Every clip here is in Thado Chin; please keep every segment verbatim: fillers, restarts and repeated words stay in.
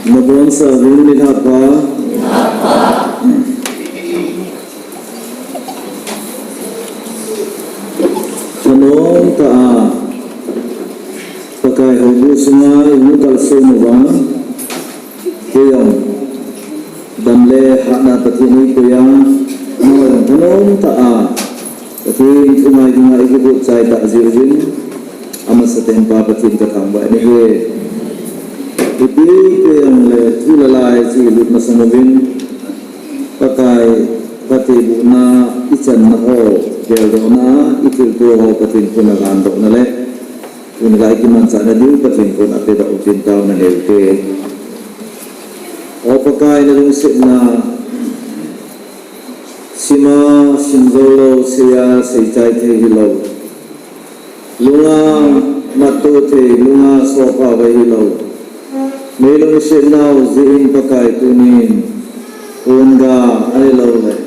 Nabonchauvin nilhah pha. Thanom tah a Pakai houbung sunga ihung kalson uva, kei jong dam le hatna Pathen in eipui a, nangho jong thanom tah a Pathen thu ngai dinga ikigot chai tah jeh uvin, amasapen pa Pathen kathangvah nahi. Ipi ti jongle thu le lai chu ilut masang uvin, Pakai, Pakai buhna ichanna ho, geldohna, ithilto ho Pathen khut a gandohna le tuni lai kimanchahna diu Pathen khut a pedoh utin taona neute. O Pakai, nalungsetna sima sim jou lou, seija seichai thei hilou, lunga matto thei, lunga sohpha vei hilou, meilungsetnau jeh in Pakai tunin, ponga ahilouleh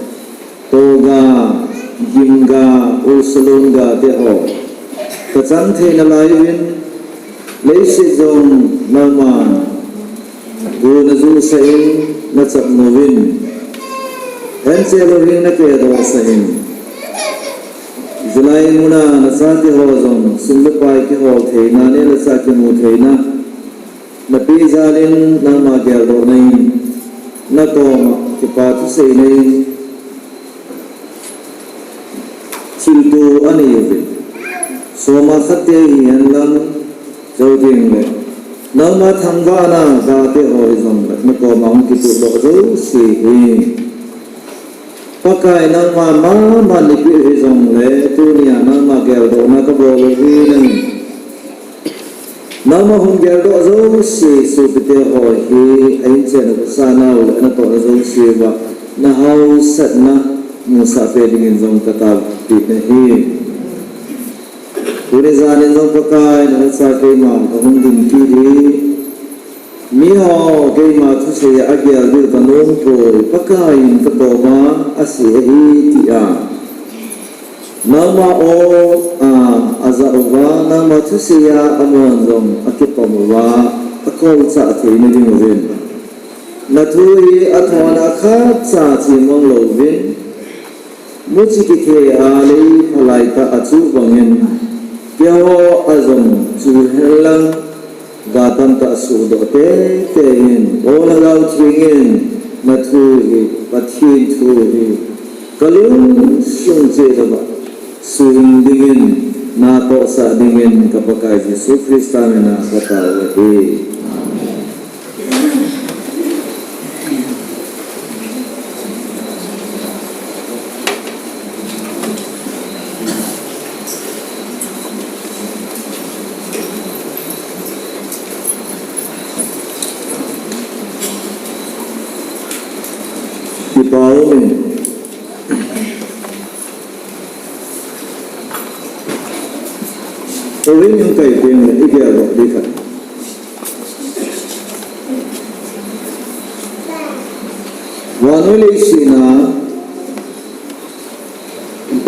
toga, gimga, ulsalonga te ho kachang theina lai uvin, leiset jong nangman gu najusah in nachapnouvin, ancheh louhin nakedohsah in, hichelai muna nachate ho jong sum le pai kihol theina, neh le chah kimu theina napeh jal in nangma geldohna in, nakoma kipa thuseina in thilto anei uvin, soma khatte hihen lang, jou tengle nangma thangvahna gate ho hijongle nakoma hung kitohdoh jouse hi Pakai, nangma mama nipeh hijongle, tunia nangma geldohna kabol u hi nangin, nangma hung geldoh jouse sopite ho hi, a-in chen a khosa nau le natohna jouse uva nahaosatna musah peh dingin jong kataopeh nahi. Tuni janin jong Pakai, nang lhacha keima kahung ding kit hi, miho keima thusei a agel diu kanompoi, Pakai in kakoma asei ahi tia nangma o a ajah uva, nangma thusei a amon jong akipom uva, akolchah theina ding uvin, nathu hi athona khatcha chemang louvin, muchi kithei a lei phalaitah a chu bangin, keiho a jong chu henlang, ga tamtah sohdoh teitei in, O Lhagao Theng in nathu hi, Pathen thu hi, kalungsung cheh louva suhhing dingin, natohsah dingin ka Pakai Jesu Christa mina katao ahi. Kipa umin. Korin hung kai tengle igeldoh ding khat. Vannoi leiset a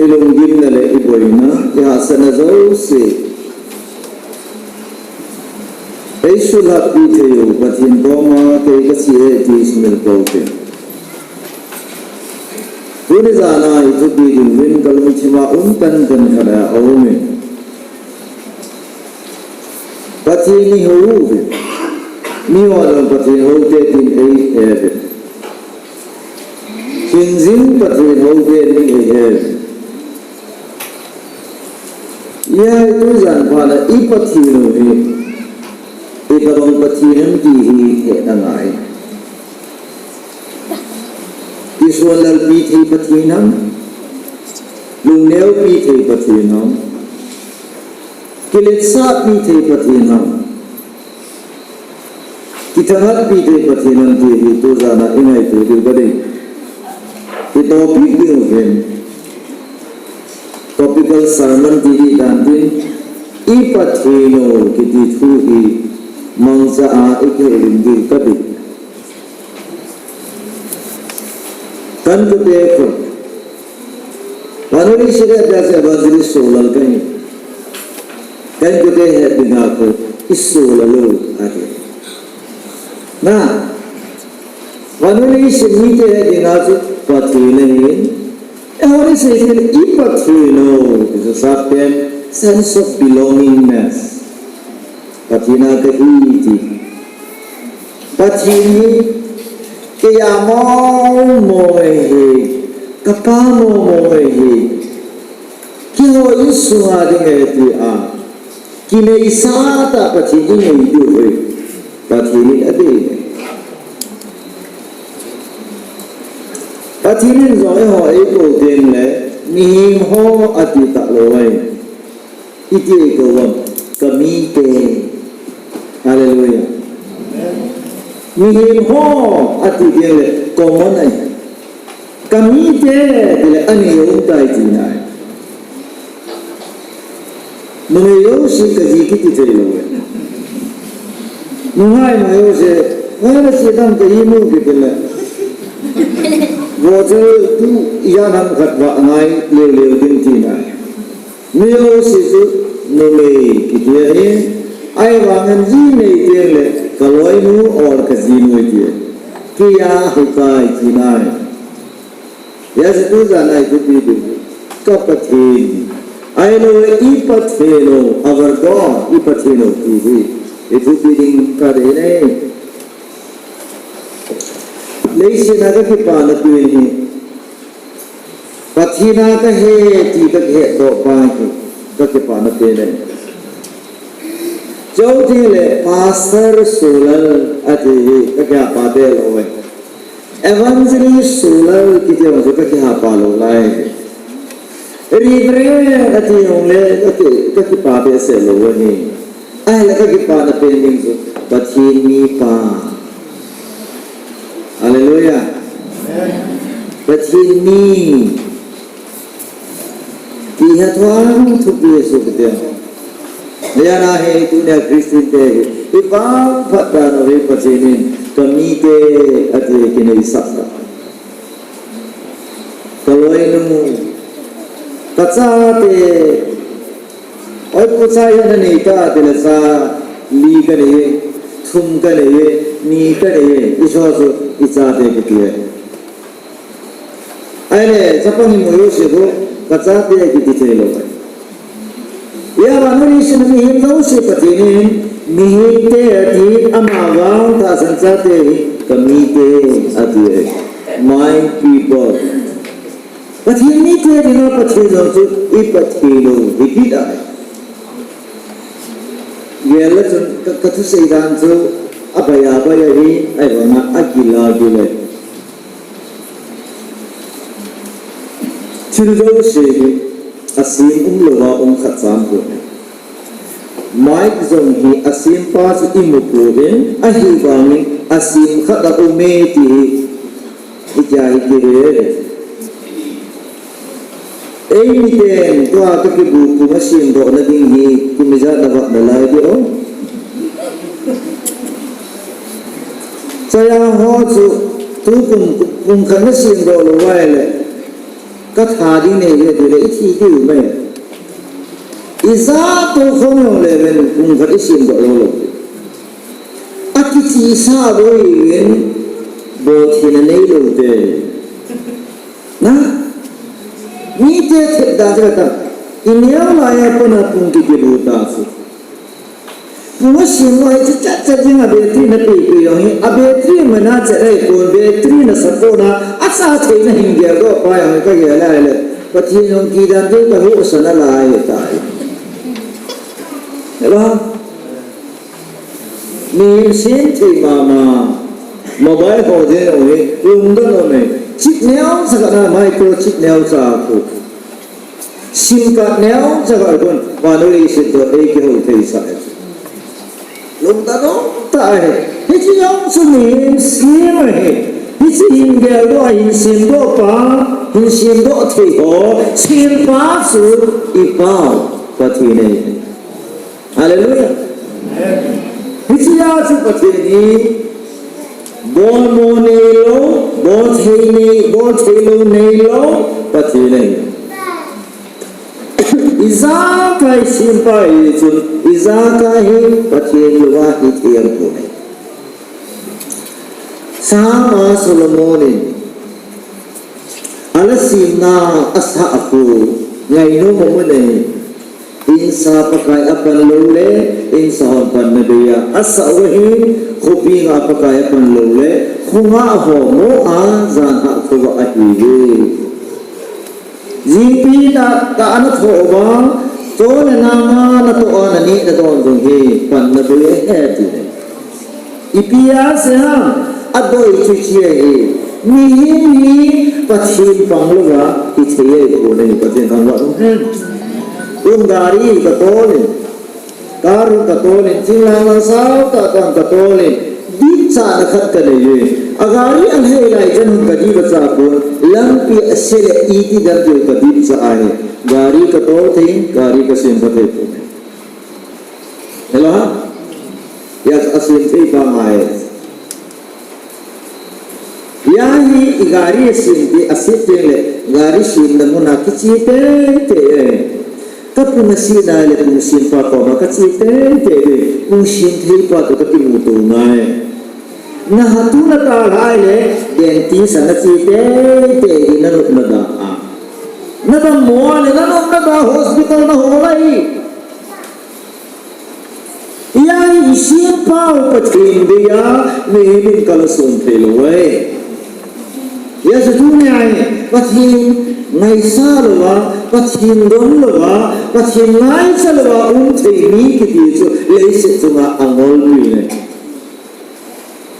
ilunggimna le iboina, ihahsatna jouse, eisuhlhappi thei u Pathen koma kei kache e ti sumil pou hite. Tuni jana ithupi dinguvin kalungthima um penpen khat aumin, Pathen ihou uvin, mihon Pathen houte tin eiheuvin, hingjing Pathen houte tin eiheuvin. Hijeh a tujan phatna i Pathen u hi itobang Pathen ham ti hi hehna angai. Kisonlalpi thei Pathen ham, lungneopi thei Pathen ham, kiletsahpi thei Pathen ham, kithangatpi thei Pathen ham ti hi tujana ingaito diu kadei. Itopic ding uvin, topical sermon ti ding dan tin, i Pathen u kiti thu hi mangcha a ikihoulim diu kadei. Kahinkhote khu, Vannoi leiset a Evangelist Solal kahi. Kahinkhote het dinga khu, i Solal u ahi. Ah, vannoi leiset mite dinga chu Pathen ahin. Eiho ni sei thil i Pathen o, ti chu sap pen, sense of belongingness. Pathen a kahi ti. Pathen hi kei a momo ahi, kapa momo ahi. Keiho insunga ding ahi ti a. Kineisa tah Pathen i nei diu ahi. Pathen in adei. Pathen in jong eiho eikou teng le, mihem ho ati talou ahi. Iti eikou uvam, kamite. Hallelujah. Mihem ho ati teng le, common ahi. Kamite, ti le, ani um tai tina ahi. Numei jouse kaji kiti thei lou e. Nungai numei jouse, ngai na si dam kaji mu kiti le. Vohchal tu ijat ham khat va ngai leu leu ding tina. Mi jouse chu numei kiti ahi. Ahivangin ji nei teng le kaloinu or kajinu ti. Kei a hitai tina ahi. Hijeh chun tujan a i thupi ding hi, ka Pathen. Ahilou le i Pathen o, our God, i Pathen o ti hi i thupi ding ka dei nei. Leiset a ka kipana pen hi, Pathen a ka he ti ka kihetdoh pa hi ka kipana pen ahi. Chutile Pastor Solal ati hi ka kihapa be lou ahi. Evangelist Solal kiti jong chu ka kihapa lou lai. Reverend ati jong le ka ki, ka kipa behseh lou ahi. Ahile ka kipana pen ding chu Pathen mipa. Hallelujah. Pathen mi. Ti hi thupi thupi ahi kiti. Hijeh a hi tunia Christian te hi, i vangphat dan u hi Pathen in kamite ati kineisah. Kaloinu, kachate, oi pu cha hi nanei ta tile cha li kanei, thum kanei, ni kanei, ijo chu ichate kiti ahi. Ahile, chapang imu jouse khu, kachate kiti thei lou ahi. Hijeh a vannoi leiset a mihem jouse Pathen in, mihemte ati, ama vang tahsan chate hi, kamite ati ahi. My people. Pathen mite dinga Pathen jong chu i Pathen u hi kit ahi. Gel le chun ka, ka thusei dan chu abai abai ahi, ahivanga agil agil ahi. Thil jouse hi asem umlouva um khat cham poi. Mike jong hi asempa chu imu poi, ahivangin asem khat a um e ti hi, hitia hi kihe. Eimiten tua kakibu kum asemdoh na ding hi kum ijat na vat nalai diu. Chaya ho chu tukum kum khat nasemdoh lou uva ahile, katha ding nei ve tile ithi diu mai. Ijat tou khom jongle ven kum khat isemdoh lou lou. Akithisa boi ven, boltheina neilou te. Na, mite thet dan chu kata, ineo laiya pat a pung kikibu ta chu. Pung asem lou hi chu chat chat jing a battery na pei pei jong hi, a battery mana chet ahi pon, battery nasa pon a, asa theina hin geldoh pa jong hi kagel a ahile, Pathen jong kidan ding kahohsa nalai tai. Hela. Mihem sem thei mama, mobile ho jeng jong hi, lungdon um e. Chip neocha khat a, microchip neocha khu. Sim card neocha khat khun, vannoi leiset toh eikihou thei sah e. Lungdon um tah ahi. Hiche jong chu mihem sem ahi. Hiche hin geldoh a hin semdoh pa, hin semdoh thei ho, sempa chu i Pa u Pathen ahi. Hallelujah. Hichea chu Pathen hi bolmo neilou, bolthei nei, boltheilou neilou Pathen ahi. Ijakai sempa hi chun, ijakai hi Pathen louva hithei apoi. Sama Solomon in ala simna asah khu ngainom amun ahi. Insa Pakai apan lou le, insa hon panna beiya asah u ahin, khopi nga Pakai apan lou le, khonga ho mo a jan hah khu ahiuve. Jingpi tah tah ana thoh uva, chon le nama natoh a naneh nadon jong hi panna bei ahi ti le. Ipi asei ham, adei chu hiche ahi. Mihem hi Pathen pang louva hithei ahipoi, Pathen thangvah in um hen. Tun gari katol in, car katol in, chinglang lang sao tah tah katol in, dipchatna khat kanei e. A gari alhai lai chan hun kadipchat pon, lampi ase le iti dan diu kadipchat ahi. Gari katol thei, gari kasempha thei pon. Hello ha? Yes, asem thei pa ngai. Hiche hi i gari sem ti, ase teng le, gari semna muna kiche teitei e. Kapung ase nai le pung sempa koma kache teitei e. Pung sem theipa toh kakimuto ngai. Naha tu natalhah le, dentist a nache teitei e, nanop nada a. Nadammo a le, nanop nada hospital nahol ahi. Hiche hi isempau Pathen deiya, mihem in kalson thei lou ahi. Hiche chu tunia hi Pathen ngaisah louva, Pathen don louva, Pathen ngaicha louva um thei mi kiti chu leiset chunga angolpi ahi.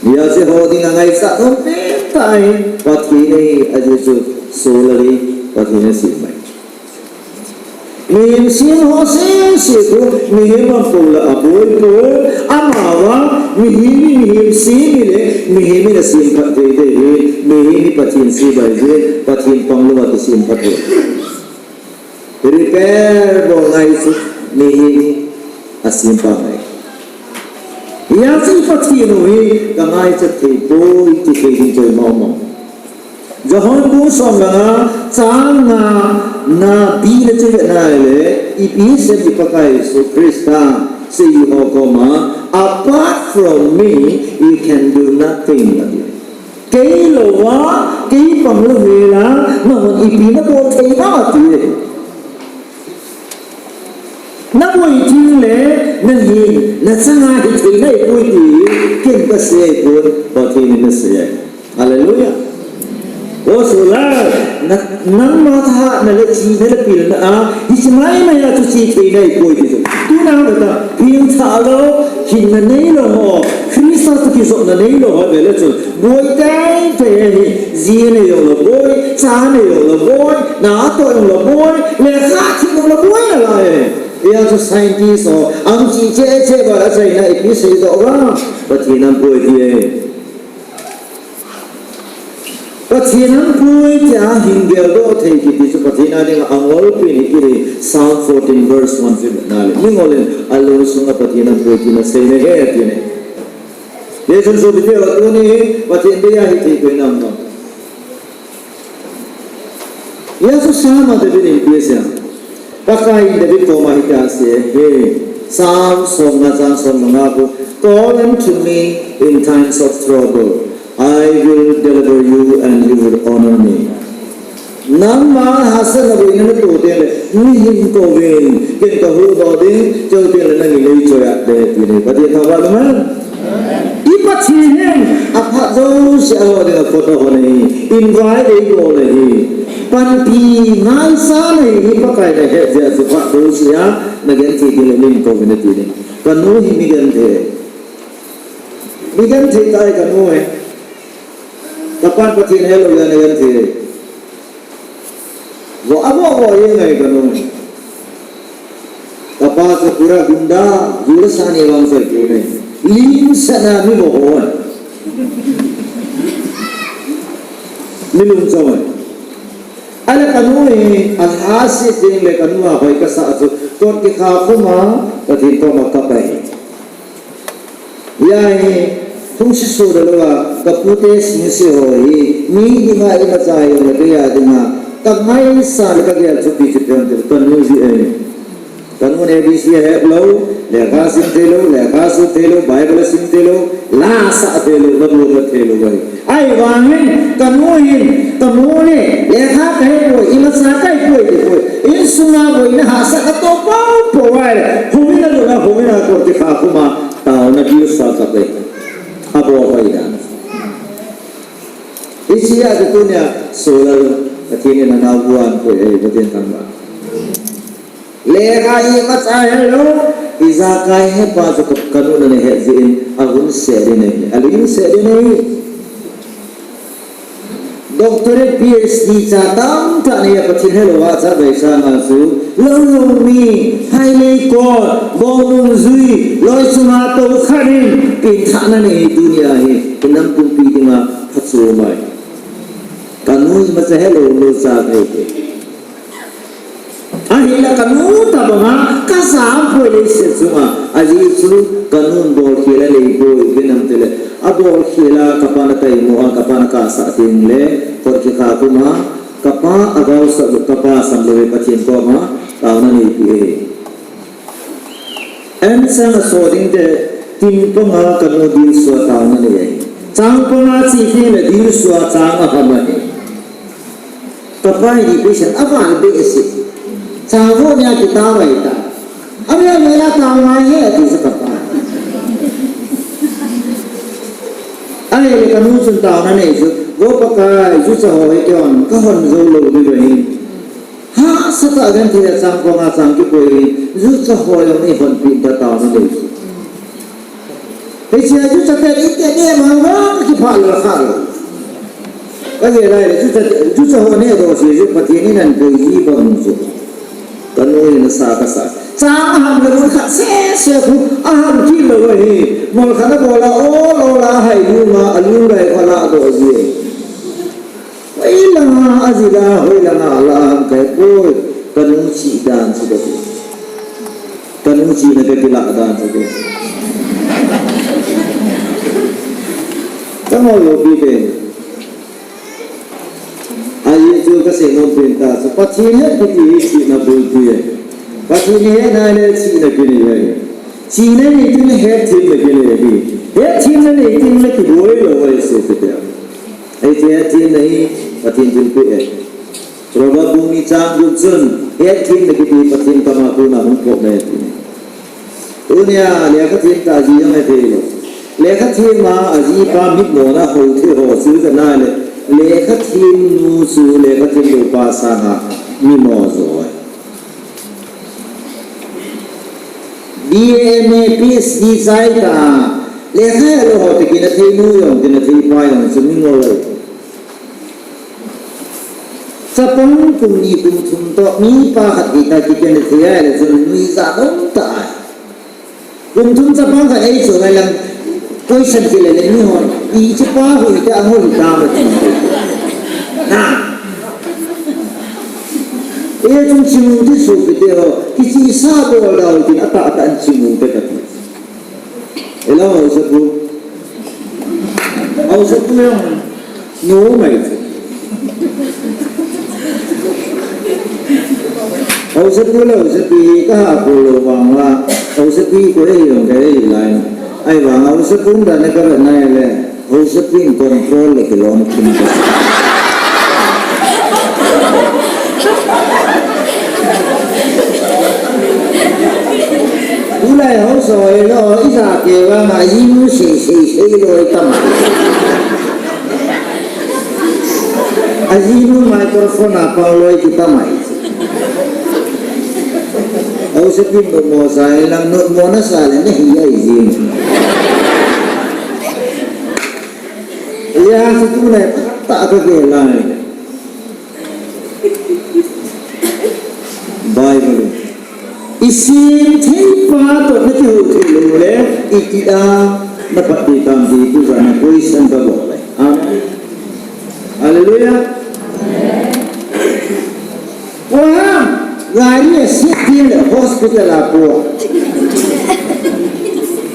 Hiche ho dinga ngaisah nom pen tah hi Pathen ahi, ajeh chu sol a le Pathen asem mai. Mihem sem ho sese khu, mihem ahin pou le aboi poi, amavang, mihem in mihem sem hile, mihem in asemphat teitei ahi, mihem hi Pathen sem ahi, Pathen pang louva kisemphat ahi. Repair bol ngai chu, mihem hi asempha ngai. Hiche Pathen u hi, kangaichat thei poi, ti thei ding chu mama. Johan bung som le nga, chang nga na B na chu ve nai le, ipi sei i Pakai Jesu Christa, sei ho koma, "Apart from me, you can do nothing," ati. Kei louva, kei pang lou hela, nahon ipi nabol thei ham ati. Naboi teng le, nahin, nachanga hithei naipoi ti, ken kasei pon, Pathen in asei ahi. Hallelujah. O solar, na, nangma thahatna le chihna le pilna a, hiche maimai a chu chethei naipoi ti chu. Tuna kata, pengthah lou, hinna neilou ho, Christa toh kijopna neilou ho, vele chun, boi teitei ahi, ji nei jong le boi, cha nei jong le boi, natoh jong le boi, lekha thot jong le boi nalai. Hijeh chun scientist ho, ang chih cheh cheh ba achaina ipi seidoh uva, Pathen in apoi ti ahi. Pathen in apoi tia hin geldoh thei kiti chu Pathen a dinga angolpi ahi kiti, Psalm fourteen verse one chu nale. Mingol in alungsunga Pathen in apoi tina seina ahi tina. Hijeh chun sopite ho, tuni Pathen deiya hithei koi nam nam. Hijeh chun Psalm a David in ipi asei em? Pakai in David koma hitia asei e, Psalm som nga chang som nga khu, "Call unto me in times of trouble. I will deliver you and you will honor me." Nangma hahsatna boina nato teng le, neihin kouvin, ken kahuhdoh ding, chuteng le nangin neichoi-at ding, ti ahi. Pathen thangvah in um hen. I Pathen in aphat jouse a ho dinga phatah ho nei, invite eibol ahi. Panpi ngaichat nei hi Pakai in ahet jeh a chu phat jouse a nagenthei ding le neihin kouvin ati ding. Kanu hi mi genthei. Mi genthei tai kanu hi. Kapan Pathen helou jeh a nagenthei. Vo, avo, avo, ye ngai kanu. Kapa chu pura gunda, ju le sa ni vang soi pu nei. Limsatna mi vo ho. Mi lungchom. Ahile kanu hi, alhahsat ding le kanu a hoi kasah chu, kot kikha khum a, Pathen koma kap ahi. Hia hi, thum si so da lou a, kapute sing si ho hi, mi dinga imacha jong le kei a dinga, kangaisah le kagel thupi chu pen te, kanu ji e. Kanu in A B C ahet lou, lekha sim thei lou, lekha sut thei lou, Bible asim thei lou, la asah thei lou, la bol thei lou ahi. Ahivangin, kanu hin, kanu in, lekha kahe poi, imacha kahe poi, ti poi. Insunga boina hahsat katoh poupou ahile, houin alutna, houin a koti kha kuma, taona dilsa khat ahi. Abol hoi dan. Hiche a chu tunia, solar, Pathen in anao bu ahin pui ahi, Pathen thangvah. Lekha imacha helou, ijakai hepa chu ka, kanu in ana het jeh in, ahung set in ahi, alung set in ahi. Doctorate, P H D cha tamtah nei a Pathen helou a cha bei sanga chu, lou lou mi, hai lei kon, bong nungjui, loi chunga tou khat in, pengthahna nei tunia hi, inam pumpi dinga, phachom ahi. Kanu imacha helou lou cha kahi te. Ahinla kanu tabanga, kajam poi leiset chunga, ajeh chu kanun bolkhel anei poi, ipi ham itile, abolkhel a kapan ataimo a, kapan akahsah tengle, kot kikha kuma, kapa agaosah lou, kapa sam lou e Pathen koma, taona neipi e. Answer aso ding te, tin panga kanu dilsua taona nei e. Chang panga che tengle dilsua chang aham ahi. Kapa hi patient aval behseh. Chang ho nia kitao ahi ta. Ave ave la tao ngai he ati chu kapa. Ahile kanu chun taona nei chu, Vo Pakai, jucha ho hi keihon kahon jou lou diu ahi. Hahsatah a genthei a chang panga chang kipui hi, jucha ho jong neihonpeh in tia taona nei chu. Hiche a jucha te ite ne ma va kiphah lou kha lou. Kagel lai le jucha, jucha ho nedoh se chu Pathen in anapui ji bang chu. Kanu in asa kasa. Chang aham le mun khat sese khu aham kit lou ahi. Mol khat abol a ol ol a ahai lum a alung gai khu aladoh ji. Hoilanga ajil a, hoilanga ala ham kahe poi, kanu chih dan chu kati. Kanu chihna kakilah dan chu kati. Kangol lou pi te. Ajeh chu kasei nom pen tah chu, Pathen het kiti hi chihna bulpi ahi. Pathen het nai le chihna kinei ahi. Chihna nei tengle hetthemna kinei ahi. Hetthemna nei tengle kiboi lou ahi, sopi te. Hiche hetthemna hi Pathen thilpeh ahi. Proverb bung ni chang gup chun, hetthemna kiti Pathen kama kona hung phopna ahi ati. Tunia lekha them tah ji jong hethei lou. Lekha them a ajipa mitmona hou thei ho chu kana le, lekha them nu chu lekha them lou pa sanga mimo jo ahi. B A, M A, P H D chai ta, lekha helou ho te kinathei nu jong, kinathei pa jong chu mingol ahi. Chapang kum ni kum thum toh, mipa khat kita kikinathei ahile chun nuijat um tah ahi. Kum thum chapang khat eichoi lang, question kile le mihon, hichepa hoitah a hung hitam ati. Na. Eichun chimute sopi te ho, kichesa bol dau tin atah atah in chimute kati. Hello, haosapu. Haosapu jong nom ahi chu. Haosapu le haosapi kaha pon lou vang uva, haosapi koi ahi jong kahe lai. Ahivang haosapu dan a kavet nai le, haosapin control le kilom kim ta. Tulai haosa hoilou, ija kei vang a ajinu sei sei sei lou tam. Ajinu microphone a pang lou kitam ahi. Haosapin notmo sa, ilang notmo nasa le nahi ahi jinu. Iya, sa tu le, ta ka ke lai. Bible. Isem thei pa toh nakihou thei lou le, iti a napat ding tam ti tu jana question kabol le. Amen. Hallelujah. Amen. Abraham, gari a sit ding le hospital a po.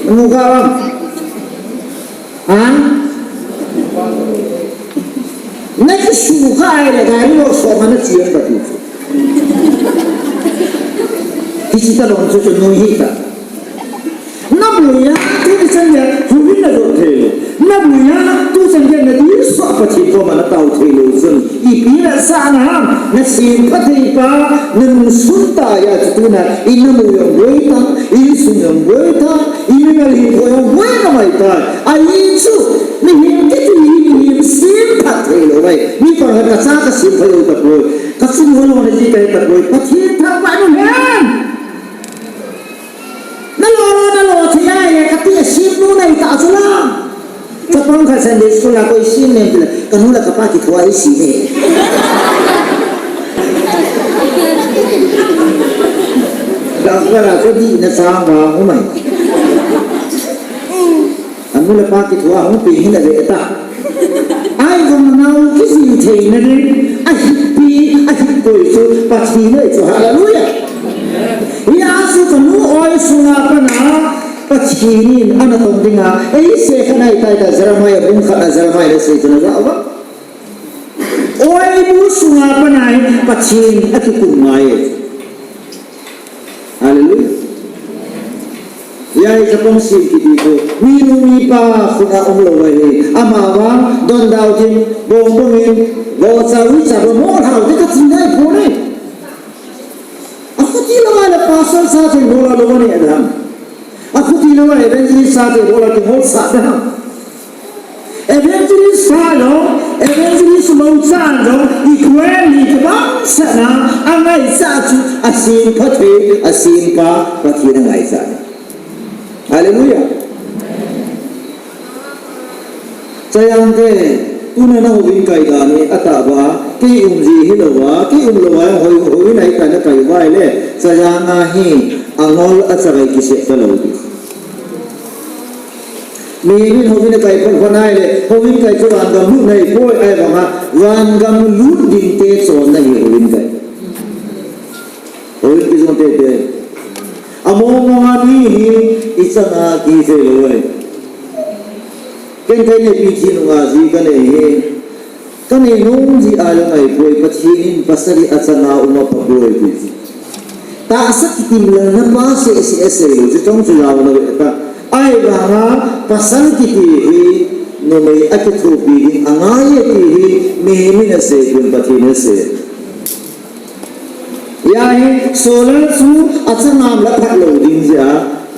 Namu kha uvam? Ha? Nakisukha ahile gari ho soma nache em kati. Hichi talou chu chu nui hita. Naboiya, tuchan geiya, houin najot thei lou. Naboiya, tuchan geiya, nadilsuh Pathen koma natao thei lou chun. Ipi nasah na ham, nasempha thei pa, nanungsun tah a chu tuna, in namu jong boi tan, insung jong boi tan, imimal hinkho jong boi ngamai tan. Ahi chu, mihem kiti hi, mihem sempha thei lou ahi. Mi pang khat kacha kasempha lou tapoi. Kasum ho lou naji kahi tapoi. Pathen thangvah in umhen. Nalo, nalo, thei ahi, kati a sem nu nei ta chu la. Chapang khat Sunday school a koi sem nem tile, kanu le kapa kithoa isem e. Dang kala ko di na sa ma, umai. Anu le pa kithoa hung pi hin ave ta. Ahivang nao kijil theina ding, ahipi, ahikoi chu, Pathen ahi chu, hallelujah. Hia chu kanu oi sunga pana, Pathen in ana tong dinga, eise khat ahitai ta Jeremiah bung khat a Jeremiah in asei chu najah uva. Oi bu sunga pana hi Pathen akikum ngai e. Hallelujah. Hia hi chapang sem kiti chu, minu mipa khut a umlou ahi. Amavang, don dau tin, bong bong in, vohcha uicha bong bong hao te kati nai poi. Akhuti lou a le pastor sa te bol a lou ani adam. Akhuti lou a evangelist sa te bol a kihol sa adam. Evangelist sa jong, evangelist mou chan jong, equally kibang sahna, angaichat chu, asempha thei, asempa, Pathen angaichat. Hallelujah. Chayang te, tuna nahouin kai dan hi, atah ba, kei um ji hilou a, kei umlou a, hoi, houin a hi kai nakai uva ahile, chayang a hi, angol a chagai kisep talou di. Mihem in houin akai phot phot nai le, houin kai chu vangam lut nei poi ahivanga, vangam lut ding te chonna hi houin kai. Houin kijong tete. Among mong a mi hi, ichang a kithei lou ahi. Ken kei neipi thi nunga ji kanei hi. Kanei nom ji a jong ahipoi, Pathen in pasal hi achanga um apha poi ti chu. Tahsa kitimlelna pa seh seh asei lou, chuchong chu jaona ve ta. Ahivanga pasal kiti hi numei akithopi ding angai e ti hi mihem in asei pon, Pathen in asei. Hia hi solar chu achanga um le phat lou ding jeh a,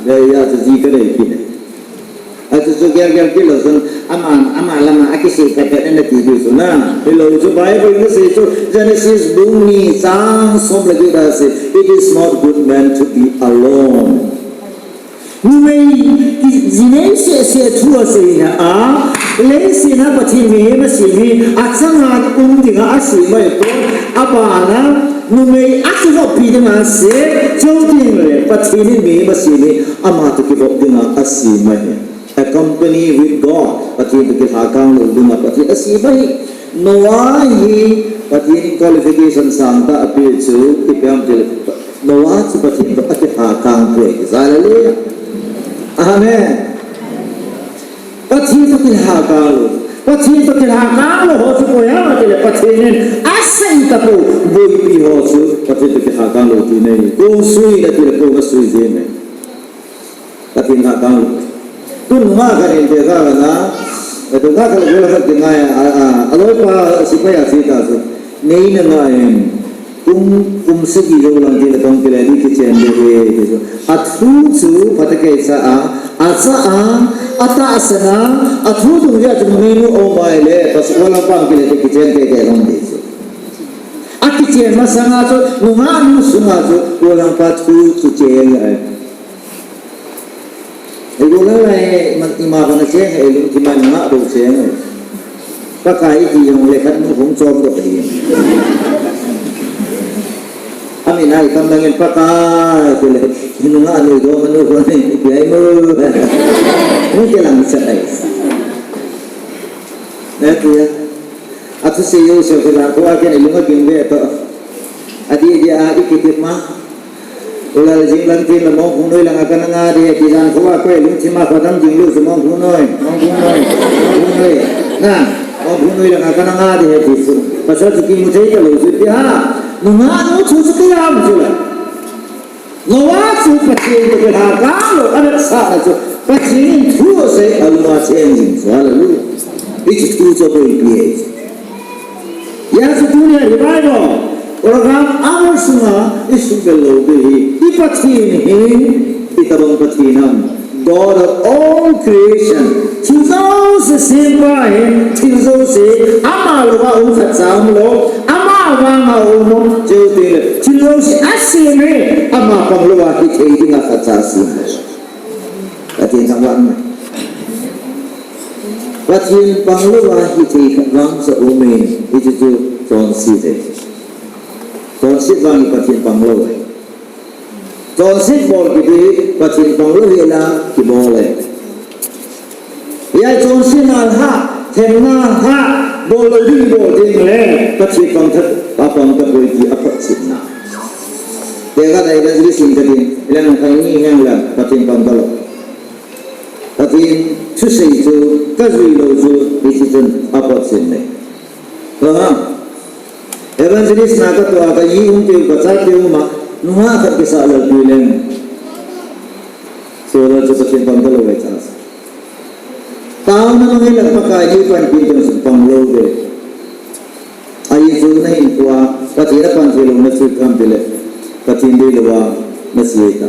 hia chu ji kanei kit e. Achu chu gel gel kit lou chun, ama, ama lama akisei pet pet in nati diu chu na. Hilou chu Bible in asei chu, Genesis bung ni chang som le get a asei, "It is not good man to be alone." Numei, ki, jinei seh seh thu asei na a, leiset a Pathen mihem asem hi, achanga um dinga asem ahi pon, abana, numei akivoppi dinga asei, chuteng le, Pathen in mihem asem hi, ama toh kivop dinga asem ahi. Accompany with God, Pathen toh kilhakang lou dinga Pathen asem ahi. Noah hi Pathen in qualification sangtah apeh chu, ipi ham itile, Noah chu Pathen toh akilhakang poi, hallelujah. Amen. Pathen toh kilhakang lou. Pathen toh kilhakang lou ho chu koi ham itile, Pathen in asei tapou, boipi ho chu Pathen toh kilhakang lou tina ahi. Koi sui na tile, koi masui jeng e. Pathen lhakang lou. Tun nungah khat in te kha na, eh, tun nungah khat in te kha na, a, a, aloipa sepai a che ta chu. Nei na ngai em. Kum, kum sagi jou lang tin atong kile di kichen de he, ti chu. Athu chu phatecha a, acha a, atahsan a, athu tung dia chu numei nu um ahile, pasal lang pang kile di kichen de de long di chu. Akichen masanga chu, nungah nu sunga chu, lang pa thu chu che ngai. Ei, golal lai, ima, ima bana cheng, ei lungthim a nungah bou cheng. Pakai iti jong le khat nu hung chom doh ahi. Amin a itam langin Pakai, tile, nungah nu doh manu ko ni, ipi ai mo. Hung kilang chat ai. Atia. Athusei jouse kilang ko a ken ilung agim ve to. Adih dih a ikitip ma. Ulal jing lang tin la Mongphung noi langa kana nga di, tijan kho a koi lungthim a kho dam jing lou chu Mongphung noi, Mongphung noi, Mongphung noi. Na, Mongphung noi langa kana nga di he ti chu. Pasal chu kimu thei talou chu ti ha. Nungah nu chu chu kiyam chu la. Noah chu Pathen toh kilhakang lou, ana sah na chu Pathen in thu asei, alunga cheng jing chu. Hallelujah. Hichu thu chu abol pi e. Hijeh chun tunia revival program a sunga isuhmil lou ding hi, i Pathen hi itobang Pathen ham? God of all creation. Thil jouse sempa ahin, thil jouse ama louva um khatcha umlou, ama vanga um, um, chuteng le thil jouse asem hi ama panglouva hithei dinga khatcha asem. Pathen thangvah in. Pathen panglouva hithei khat vang cha um e, hichu chu chonset e. Chonset vang hi Pathen panglou e. Chonset bol kiti hi Pathen panglou hela kibol e. Hijeh chun chonsetna lha, themna lha, bol lou ding bol ding le, Pathen pang tha, apang tapoi ti aphotchetna. Tekah a evangelist in kati, ilang khat ni heng lang, Pathen pang talou. Pathen thusei chu, kajui lou chu, hichu chun aphotchetna. Aha. Evangelist na katoh a kaji um teu, kachate um a, nungah khat kisah lou pi leng. Solar chu Pathen pang talou e cha. Taona mang in Pakai ni panpi teng sung panglou de. Ahi chu nahinkhoa Pathen apan thei lou na chu kham tile, Pathen deilouva nache ta.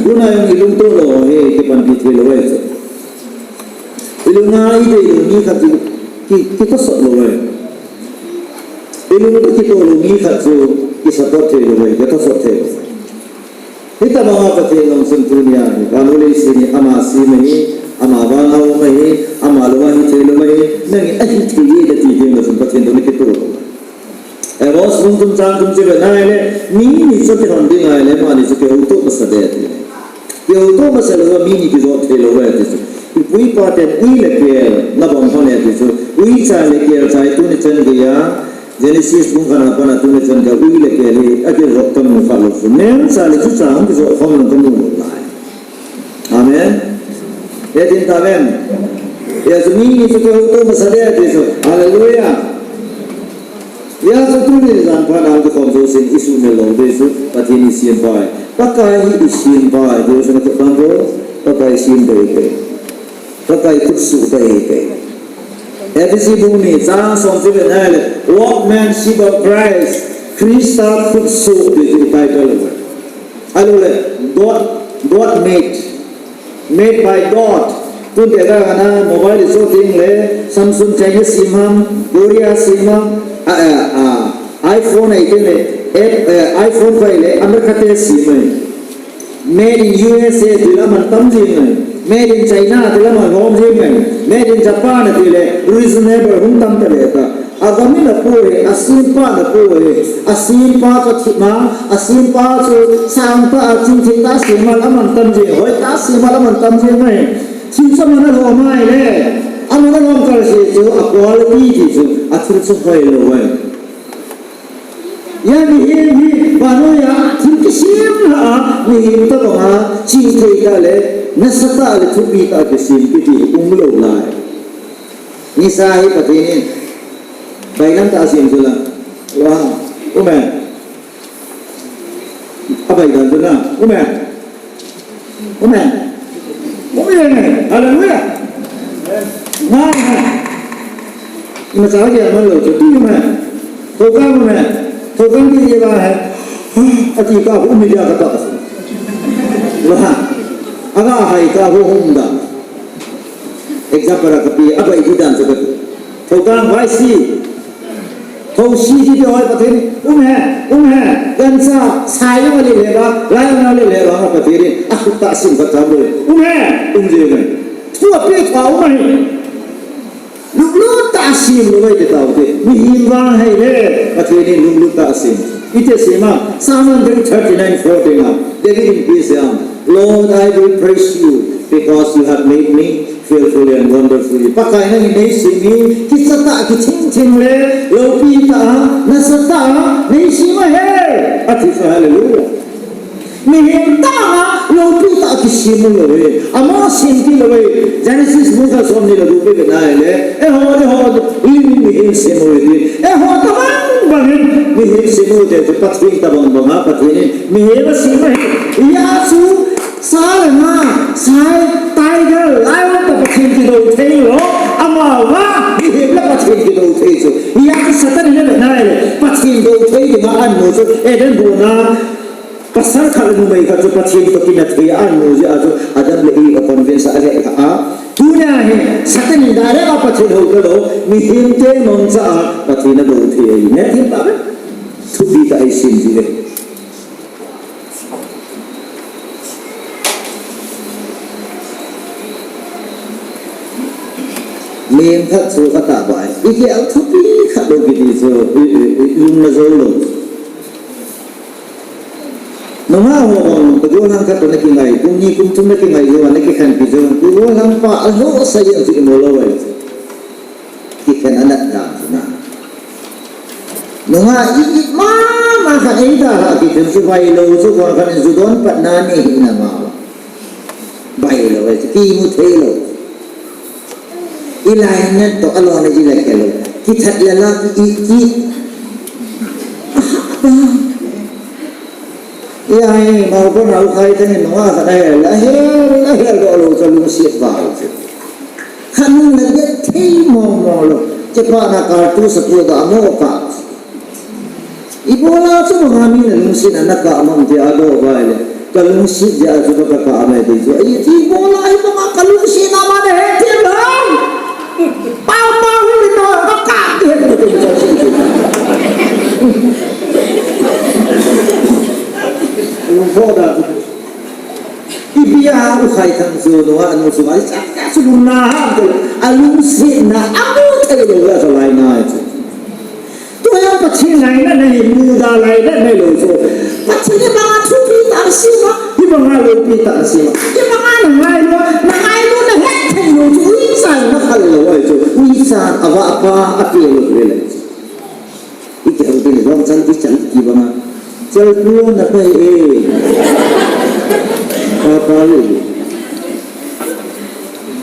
Tuna jong ilungtoh lou hi kipanpi thei lou ahi chu. Ilunga idei lou mi khat chu ki, kitosot lou ahi. Ilung toh kitoh lou mi khat chu kisupport thei lou ahi, kitosot thei lou. Hitabanga Pathen lungset tunia hi, vannoi leiset hi ama sem ahi, ama vanga um ahi, ama louva hithei lou ahi, nangin ahithei e nati teng le chun Pathen toh nakitoh lou. Amos bung thum chang thum chu ivet na ahile, mi ni chu kihon ding ahile, amani chu kihoutoh masa ding ati. Kihoutoh masa louva mi ni kijot thei lou ahi ti chu. Ipu ipa ten ui le kel, nabang hon e ti chu. Uicha le kelcha hi tuni chan geiya, Genesis bung khatna a pat a tuni chan geiya ui le kel hi akijot kamu kha lou chu. Neocha le chucha hung kijot khom lou kamu lou lai. Amen. Hijeh chun amen. Hijeh chun mi ni chu kihoutoh masa ding ati chu. Hallelujah. Hijeh chun tuni jan phat a kikhom jousen isuhmil lou ding chu Pathen isempa ahi. Pakai hi isempa ahi, Jesu na kipang ko, Pakai sem dei dei. Pakai khutsuh dei dei. Ephesi bung ni chang som chu ivet na ahile, Workmanship of Christ, Christa khutsuh ti chu title ahi. Ahilou le, God, God made. Made by God. Tun tekah a mobile iso teng le, Samsung China sem ham, Korea sem ham, a, a, a, iPhone ahi teng le, app, eh, iPhone pai le, America te sem ahi. Made in U S A ti le aman tam jing ahi. Made in China ti le aman lhom jing ahi. Made in Japan ti le reasonable hung tam ta le ta. Agam in apu ahi, asempa in apu ahi. Asempa chu thip ma, asempa chu sang tah a chingthei tah a sem a le aman tam jing, hoi tah a sem a le aman tam jing ahi. Thil chu aman alhom ahile, aman alhom kal se chu a quality ti chu, athil chu hoilou ahi. Hijeh a mihem hi, vannoi a thil kisem lhah a, mihem tobang a, chingthei tah le, nasatah le, thupi tah a kisem kiti hi umlou lai. Nisa hi Pathen in, bailam tah a sem chu la. Wow. Amen. Abaidan chu na. Amen. Amen. Amen. Hallelujah. Amen. Imacha kiman lou chu ti amen. Thoukang amen. Thoukang ti iva he. Ati ka hu mi dia ka ta. Wa. Aga hai ka hu hum da. Example a kapi, abai di dan chu ka. Thoukang vai si. Thousi ti ti hoi Pathen in, um he, um he, gancha, sai jong alele ba, lai jong alele ba, Pathen in, akhut tah a sem khat cha bou. Um he, um jing e. Thu ape thu a um ahi. Lunglut tah a sem lou ahi ti tau te. Mihem vang ahile, Pathen in lunglut tah a sem. Iti asem a, Psalm one hundred thirty-nine four ding a, David in ipi asei em. Lord, I will praise you because you have made me fearfully and wonderfully. Pakai nangin neisem hi, kicha tah, kichingching le, loupi tah, nasatah, neisem ahi. Ati chu hallelujah. Mihem tah a, loupi tah kisem lou ahi. Ama sem ti lou ahi. Genesis bung khat som ni le gup ivet na ahile. Eiho, eiho, lim in mihem sem u ahi. Eiho, tobang Bangin, mihem semu te chu Pathen tabang banga Pathen in mihem asem ahi. Hijeh chun, sa le nga, sai, tiger, lion toh Pathen kidou thei lou. Amavang, mihem le Pathen kidou thei chu. Hijeh chun Satan in avet nai le, Pathen dou thei dinga anu chu, Eden huona, pasal khat le numei khat chu Pathen toh kinah thei a anu jeh a chu Adam le Eve a convince a avet kha a. Tunia hi Satan in direct a Pathen hou talou, mihem te mangcha a Pathen adou thei ahi. Neh thim tave. Thupi tah a isei ji le. Mihem khat chu atahbeh. Igel thupi khat lou kiti chu, i, i, i, lung na jou lou. Nungah ho bang, ka gollhang khat toh na kingai, kum ni kum thum na kingai jou, na kikhenpi jou, ka gollhang pa, alou sa jeng chu imu lou ahi. Kikhen anat dan chu na. Nungah i, i, mama khat eidalhah kit chu, chu bailou chu, kon khat in ju don pat na ni hin na ma. Bailou ahi, kimu thei lou. I lainat toh alona ji la khe lou. Kithat la la ki, ki. Ijeh a hi, Maupan a U Khaithang in nungah khat ahel, ahel, ahel doh lou chu alungset val chu. Khat nung na get thei mong mong lou. Kipana kal tu sa tu da mo ka. Ibola chu banga mi na lungset na na kap mong tia doh vai le. Ka lungset jeh a chu ka kap mai ti chu. Ai, ibola hibanga ka lungset na ma na he ti lo. Pa pa hu ni to ka kap ti he ti chu. Lung pho da. Ipi a U Khaithang chu nungah nu chu mai cha cha chu lung na ha chu. Alungset na amu thei lou a chu lai na chu. Tua hi Pathen lainat ahi, muda lainat ahi lou chu. Pathen hibanga thupi tah asem a, hibanga loupi tah asem a. Hibanga na ngailu, na ngailu na het thei lou chu, uicha na khal lou ahi chu, uicha avahpa ape lou le le. Ikihou tin jong chal, ichal kibanga. Chal pu na pai e. Pa pa le.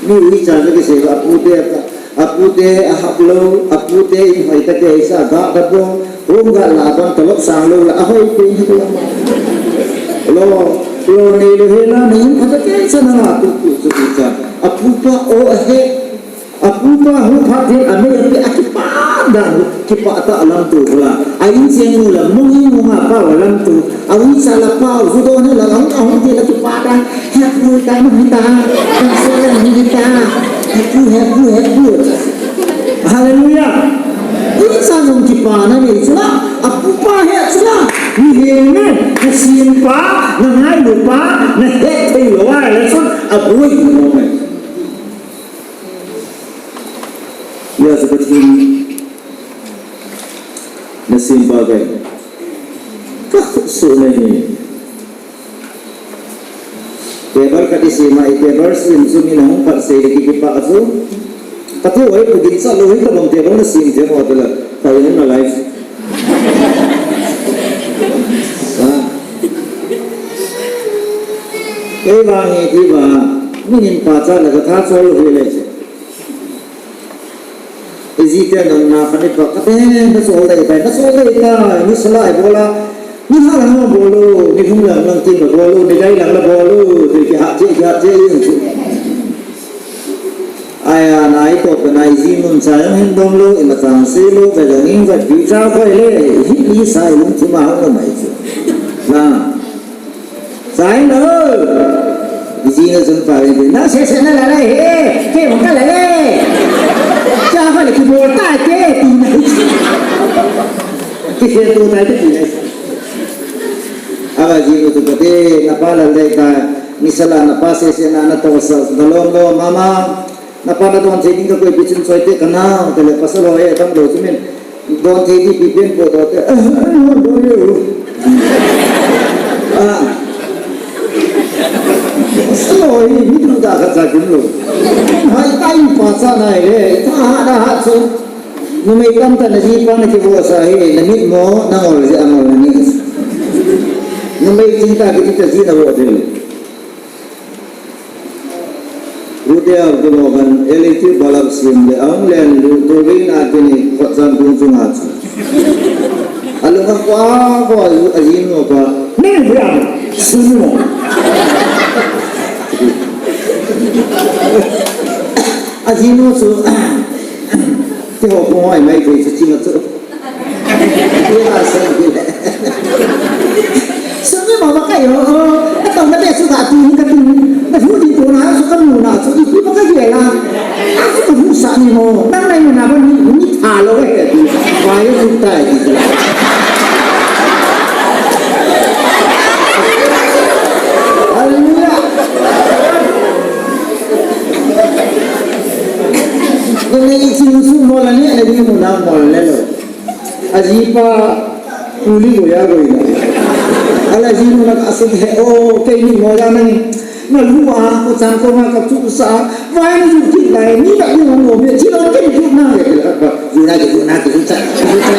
Mi uicha na kisei va pu te ka. Apute ahap lou, apute in hoi kate isa ga kabo, hung ga la ban talop sang lou la, ahoi pe hi lou. Lo, lo nei lou hela, nei in pha kate isa na nga tu tu su tu cha. Apupa o ahe, apupa hu pha tin ame ape akipa dan, kipa ta lam tu la. A in chen nu la, mong in mong a pa wa lam tu. Awi sa la pa, u don la, la, la, la, la, kipa ta, happy ta, mahita, happy, mahita, happy, happy, happy. Hallelujah. Ui sa nung kipa na nei chula, apupa he chula, mi he ne, na simpa, na ngailupa, na het thei lou a, la son, aboi mo me. Ya sa Pathen. Na simpa kai. Ka khut su na hi. Table khat i sem a, i table sem chu mi na hung pat sei le kikipa chu. Ka tu oi pu gin sa lou hi ka bang table na sem thei mo tela. Ka oi na life. Ha. Ei vang hi ti va. Mi hin pa cha la ka tha chol lou hi le. Iji te nang na kani pa kate na sol dai tai, na sol dai tai, ni sala ai bola, ni ha lang lang bolu, ni hum lang lang tin bolu, ni dai lang la bolu, ti ki ha che, ki ha che, yin chu. Aya, na i to ka na iji mun cha yang hin dong lo, i ma chang se lo, ka jang in ka pi cha ko le, hi ni sa i lung chu ma ha ko mai chu. Na. Sai lo. Iji na sun pa le, na se se na la le, he, ke mo ka la le. Cha ka le ki bol ta ke, ti na. Ki se tu ta ke ti na. Aba ji ko tu ko te, na pa la le ka, ni sa la na pa se se na na to sa, na lo lo mama. Napa na don thei ding ka koi pi chun choi te ka nao, te le pasal ho e tam lo chu min. Don thei di pi pen po do te. Ah, don le u. Ah. Pasal ho e mi tu da ka cha kin lo. Hai tai pa cha nai le. Ta ha da ha chu. Numei tam ta na ji pa na ki vo sa he, na mit mo, na ngol ji a ngol na ni. Numei chin ta ki ta ji na vo de. Rute a kulokan, L E T balap sim le, aung len lu, tu rin a tini, khotsan tung chunga chu. Alunga kwa kwa ajinu pa. Nang bia. Sunu. Ajinu su. Ti ho ko ai mai ke su chima su. Sumi mama kayo, katong kate su katu, katu, katu di ko na su kanu na su di ko kayo la. Asu kanu sa ni mo, nang nai na ba ni ni tha lo eh. Wai su tai. Hallelujah. Ni ni su mo la ni ni mo na mo la lo. Ajipa uli goya goya. Ala jinu na asing he o kei ni mo ya nang. Na lu a ko chang ko ma ka chu sa. Vai na ju ki lai ni ka ni mo me chi lo ke ju na ke la ba. Ju na ke ju na ke ju cha. Ju cha.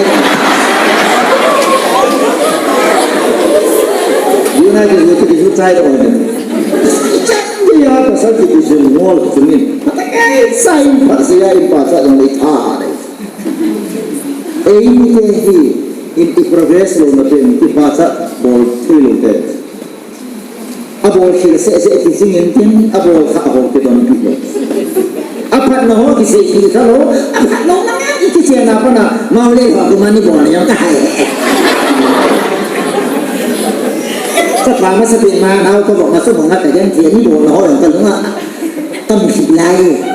Ju na ke ju ke ju cha ro ne. Ni ya ka sa ki ju mo lo chu ni. Sai pa sa ya pa sa ni tha ne. Eimite hi, in i progress louna pen, i pachat bol thei lou pen. Abol khel seh seh ti jing in tin, abol kha ho kidonpi lou. Aphatna ho kisei pi kha lou, aphat louna ngai kichen a pat na, mau le ho ko mani bol jong ka hai. Sa pa ma sa pin ma, nau ko bol ma su bol ma ka jeng ti ni bol ho jong ka lung a. Tam khit lai.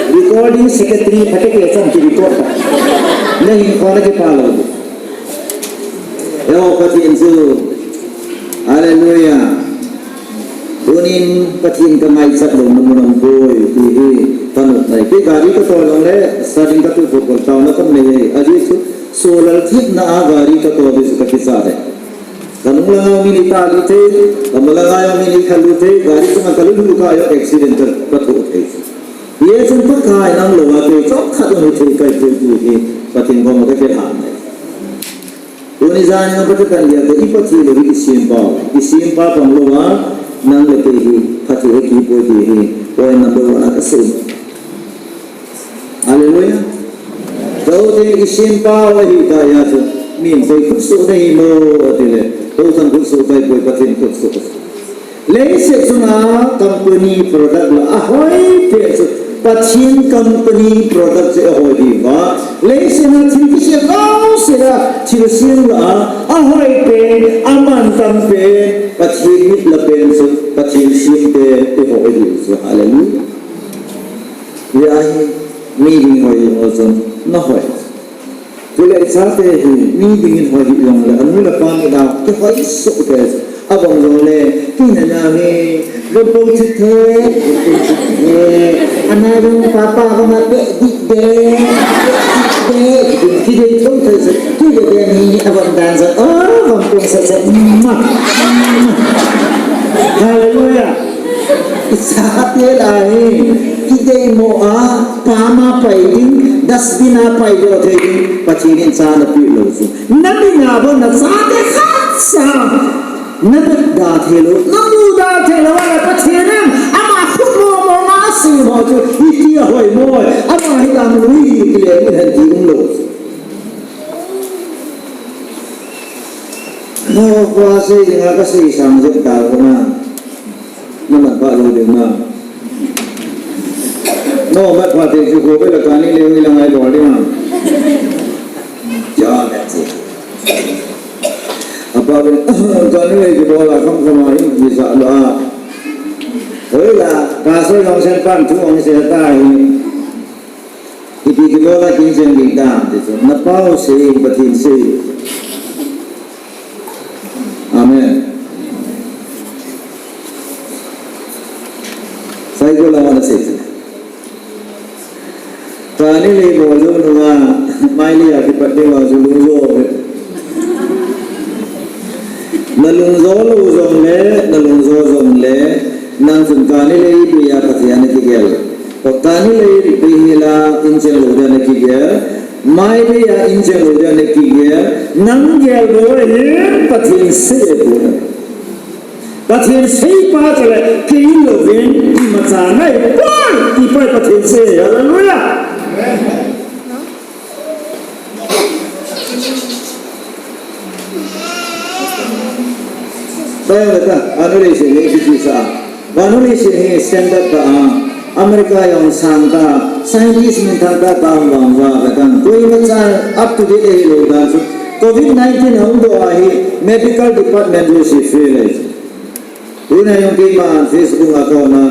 Recording secretary phatecha chang ki record ta. Na hin kho na kipa lou. Eo Pathen chu. Hallelujah. Tunin Pathen ka ngaichat lou na mun aum poi ti hi ka nop nai. Kei gari ka tol lou le, starting ka tu ko ko tao na kam nei. Ajeh chu solar thip na a gari ka tol di chu ka kisa de. Ka nung langa mi ni ta lu thei, ka ma langa mi ni kha lu thei, gari chunga ka lu lu ka yo accident ka, ka tho thei. Ye chun Pakai nang lou a te, chom khat lou thei kai thei tu hi, Pathen koma ka kihei nai. Tuni jan a Pathen kan dia te, i Pathen lou hi i simpa, i simpa pang lou a, nang le kei hi, Pathen hi kipoi ti hi, point number one a ka sei. Hallelujah. Tou te i simpa u ahi ta ya chu. Min koi khutsoh na hi mo ati le. Tou chan khutsoh tai poi Pathen khutsoh. Leiset chunga company product la ahoi pen chu. Pathen company product chu ahoi diu va. Leiset a thil kisem jouse a thil sem la ahoi pen, amantam pen, Pathen mit la pen chu, Pathen sem pen ihoi diu chu. Hallelujah. Hia hi, mi ding hoi ho chun, na hoi. Tule chate hi, mi dingin hoi hi jong le, anu le pa ni da, kihoi soh te, abang jong le, kei na na hi, gon pong chit the, eh, ana jong papa ko ma pe di de, de, ki de thong the, ki de de ni, abang dan sa, oh, gon pong sa sa, ma, hallelujah. Icha te la hi, i deimo a, pam a pai ding, dustbin a pai doh thei ding, Pathen in cha na pe lou chu. Na min a bon na chate khat cha, na bep da thei lou, na mu da thei lou, na Pathen in, ama khut mo mo ma si mo chu, i ti a hoi mo, ama hi dam lui hi ti le, mi hen ti um lou chu. No, kwa sei ding a ka sei sang jep ta ko na. Na mat pha lou ding na. No, mat pha te chu ko be la kani le wi la ngai bol ding a. Ja, that's it. Apa be, kani le ki bol a kham kham a hin ki sa la. Hoi la, pastor jong sen pan thu ong se ta hi. Ipi kibol a kin chen ding tam ti chu. Na pau sei, Pathen sei. Amen. Sai ko la na sei. Kani le mo lo no ma, mai le a kipat le ma ju lu jo. Na lungjo lou jong le, na lungjo jong le, nang chun kani le ipi a Pathen a kigel. Kani le ipi hi la incheng lou dia na kigel. Mai le a incheng lou dia na kigel. Nang gel lou hin Pathen sei e ko. Pathen sei pa chule kei louvin imacha ngai poi, ti pa Pathen sei. Hallelujah. Tayo kata, vannoi leiset hi kiti sa. Vannoi leiset hi standard ta a. America jong sang ta, scientist min thang ta ta vang va kata. Koima cha up to date hilou dan chu. Covid nineteen hung doh ahi medical department jouse fail ahi. Tuna jong keima Facebook account a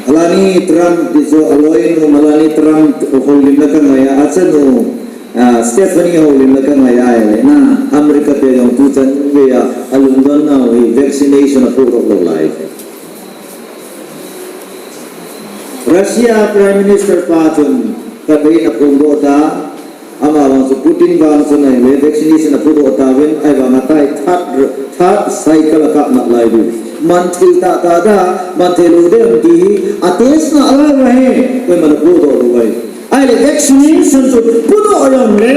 Melania Trump ti chu aloinu Melania Trump houlimna kangai a, achanu, ah, Stephanie houlimna kangai a, ahile na America te jong tuchan geiya alungdon nau hi vaccination apohdoh lou lai. Russia Prime Minister pa chun khatvei in aphongdoh ta, Ama vang chu Putin vang chu nai le vaccination apohdoh tauvin, ahivang a tai third, third cycle akap nalai diu. Man thei tah tah da, man thei lou dem ti hi, a test nalai uva hi, koiman apohdoh lou uve. Ahile vaccination chu podoh jong le,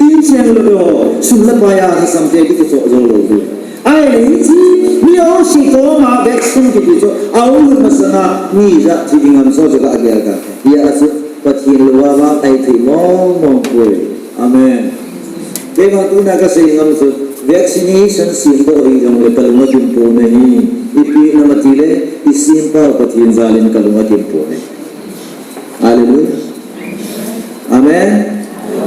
inchen lou ho, sum le pai a lhasam te kichoh jou lou diu. Ahile hiche, mi jouse koma vaccine kiti chu, aum masanga, mi ijat thi ding ham, soh chu kagel ka. Hijeh a chu, Pathen louva vang ahi thei mong mong poi. Amen. Kei vang tuna kasei ngam chu, vaccination semdoh hih jongle kalung akim pon ahi. Ipi ham itile, isempa Pathen jal in kalung akim pon ahi. Hallelujah. Amen.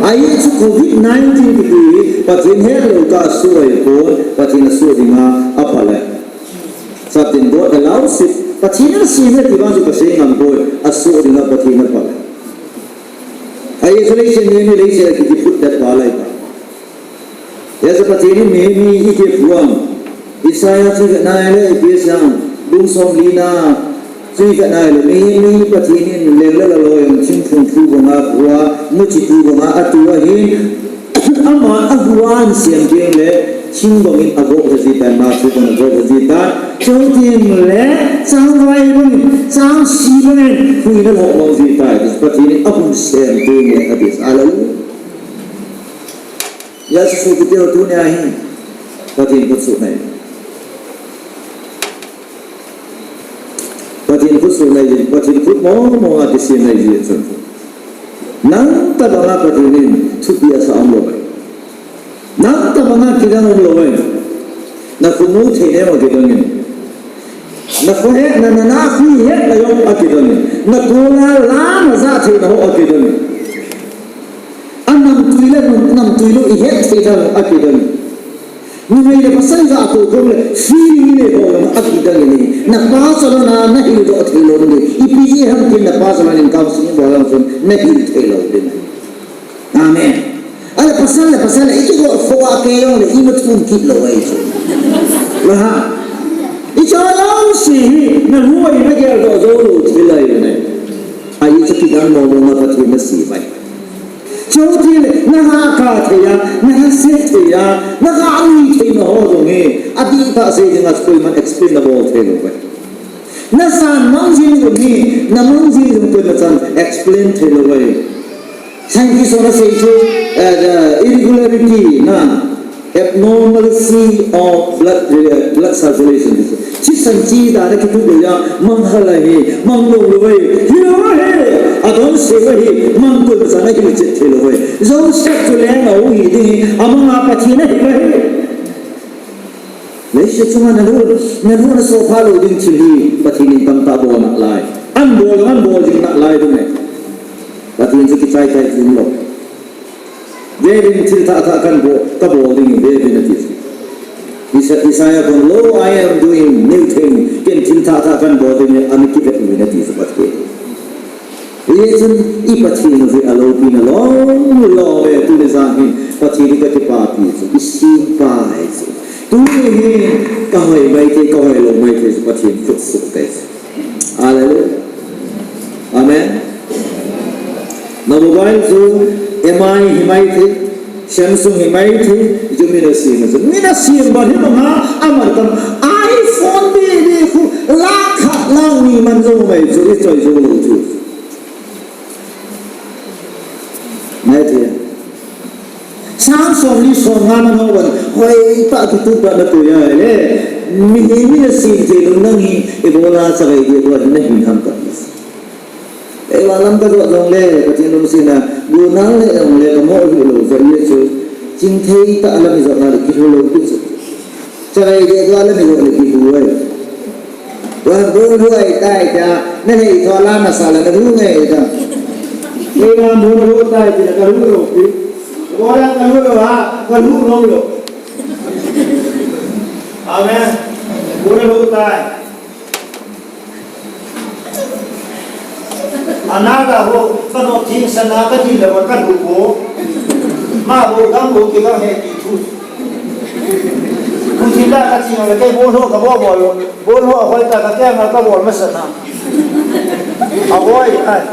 Ajeh chu Covid nineteen kiti hi, Pathen hetlou tah a soh ahipoi, Pathen asoh dinga aphalou. Satan God allows it. Pathen in asem e ti vang chu kasei ngam poi, asoh dinga Pathen aphalou. Ajeh chu leiset hi mi leiset a kikiphut det pa lai ta. Hijeh a chu Pathen in mi, mi ikiphuang. Isaiah chu vetna le Ephesians bung somli na chu vetna le mi, mi Pathen in leng le lalo jong thingphung thu banga khu a, muchi thu banga atu ahin, ama ahu a ahin sem teng le, thing bangin agop lha ji tai, ma thu bang agop lha ji tai. Chuteng le, changvai bangin, changse bangin, huhhingna lhoh mang ji tai. Pathen in ahung sem teng le, ati. Hallelujah. Hijeh a chu sopite ho, tunia hi Pathen khutsoh nei. Pathen khutsoh nei, Pathen khut mong mong a kisem nei ji chun. Nang tabang a Pathen in thupi asah umlou. Nang tabang a kidang umlou. Nakho mu thei neo akidang in. Nakho hetna, na, na, nakhui hetna jong akidang in. Nakho la, la, najah theina ho akidang in. Anamtui le, nam, namtui lou ihet thei dan akidang. Numei le pasal jat a toh kong le feeling inei ho jong akidang in. Napa chalou na, nahildoh thei lou ding. Ipi jeh ham tin napa chalou in counseling bol jong chun nahil thei lou ding. Amen. Ahile pasal le pasal le ikigoh kho a kei jong le ima thum kit lou ahi chu. La ha. Icha jouse hi nalung a nageldoh jou lou thil ahi ne. Ajeh chu kidang mong mong a Pathen nasem ahi. Chuteng le, nahahkha thei a, nahahsa thei a, nahah nui theina ho jong hi, adihtah sei dinga koiman explain nabol thei lou uve. Nasan mang jing jong hi, namang jing jong koiman chan explain thei lou uve. Scientist hon asei chu, eh, the irregularity na, abnormalcy of blood, eh, blood circulation. Thisan chi dan a kitup lou a, mang hal ahi, mang lou lou ahi, hilou ahi, adon se ahi, mang koiman chan ahil chet thei lou ahi. Joseph chu leng a hung hi ding, amang a Pathen ahil ahi. Leiset chunga nalung, nalung nasopha lou ding thil hi, Pathen in tamtah abol nalai. Abol, abol ding nalai ding ahi. Pathen chu kichai chai thum lou. Vevin, thil thah thah kan bol, kabol ding vevin ati. Isa-, Isaiah kon, "Lo, I am doing new thing." Ken thil thah thah kan bol ding, ana kivet uvin ati chu Pathen. Hijeh chun i Pathen u hi aloupina lom lom e, tuni jan hin Pathen hi kakipapi chu, isempa ahi chu. Tuni hin kahoi maithei, kahoi lou maithei chu Pathen khutsoh ahi chu. Hallelujah. Amen. Na mobile chu M I hi maithei, Samsung hi maithei, hichu mi nasem ahi chu. Mi nasem bang hi banga, aman tam iPhone bebe khu, lakh khat lakh ni man jong mai chu, ichoi jou lou chu. Maithei. Sang somli somnga na ngah uva, hoitah kitup a na koi a le, mihem in asem thei lou nang hi, ibola chagai ding bou nahin ham kati. Eiva lam kajot jongle, Pathen lungset na, gunal le jongle, kamoh lou jeh a chu, chingthei tah lam ijot na le kilhon lou pi chu. Sarai de dua le ni lo le ki bu ai. Wa bu lu ai tai ta, na le i tho la na sa la na bu ngai ta. Kei na bu lu tai ti na ka lu lo pi. Wa la ka lu lo ha, ka lu lo lo. Amen. Bu lu tai. Anada ho, kano thing sana ka ti le wa ka lu ko. Ma bo dam bo ki ka he ti thu. Kun thim la ka ti le ke bo lo ka bo bo lo. Bo lo a hoi ta ka ke ma ka bo ma sana. A hoi ai.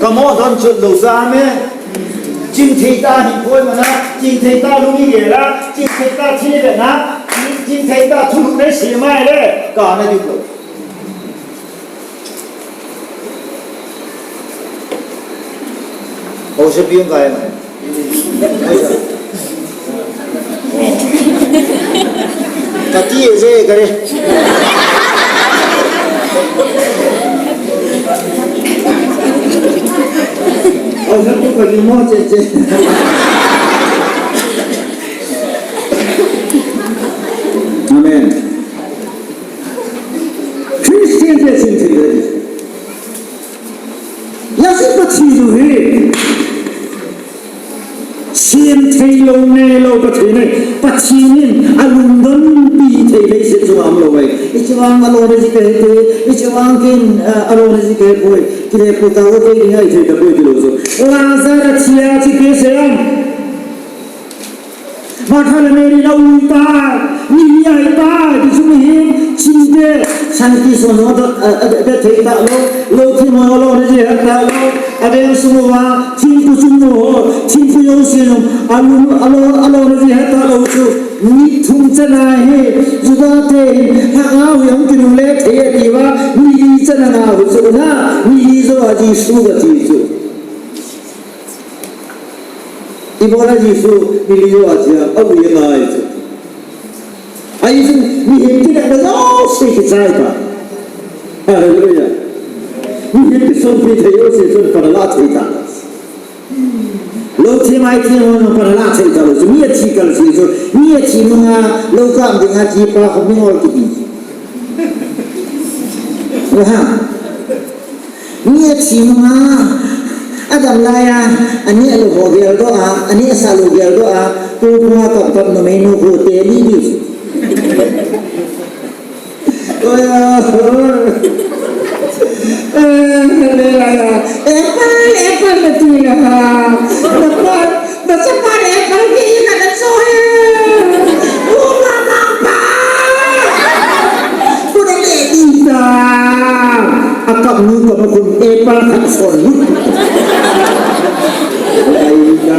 Ka mo don chu lo sa me. Ching thei ta hi koi ma na, ching thei ta lu ni ge la, ching thei ta thi ve na, ching thei ta thu lu ne si mai le, ka na di ko. Ho se piung kai ma. Ka ti e je ka re. Ho se tu ka ni mo che che. Amen. Christian te sin thei. Lasi Pathen u hi sem thei lou, nei lou Pathen ahi. Pathen in alungdon pi thei leiset chunga um lou ahi. Hiche vang alona ji kahi thei, hiche vang ken, ah, alona ji kahi poi. Kile pu ta o te ni ai thei ta poi ti lou chu. Lazar athi a chu kisei am. Martha le Mary la u tai, mi li ahi tai, ti chu mihem chingte, scientist ho, a, a, a, a, thei ta lou, lou thim ho, lona ji het ta lou, a veng sung uva, thimpu chung ho, thimpu jouse jong, a lung, a lo, a lona ji het ta lou chu, mi thum chana hi, Juda te hin, lhagao hi hung kinungle thei ati uva, mi li chana ngah u chu na, mi li joh a Jesu kati chu. Ibola Jesu mi li joh a chia, a ui ngai chu. Ahi chu, mihem kinepna jouse kichai ta. Hallelujah. Mihem kisonpi thei jouse chun pan ala thei ta. Lou thim ai thim hon pan ala thei ta lou chu. Mi athi kal si chu. Mi athi nunga lou kam dinga kipa ho mingol kiti. Oha. Mi athi nunga, adam laiya, aneh lou ho geldoh a, aneh sah lou geldoh a, tu puma kap kap numei nu hu te li li. Oi, ah, eh, le la la. Apple, apple na ti na ha. Apple. Nachapa le apple kei kana cho he. O mama pa. Kuna le di ta. Akap nu kap khun apple khat son nu. Ai da.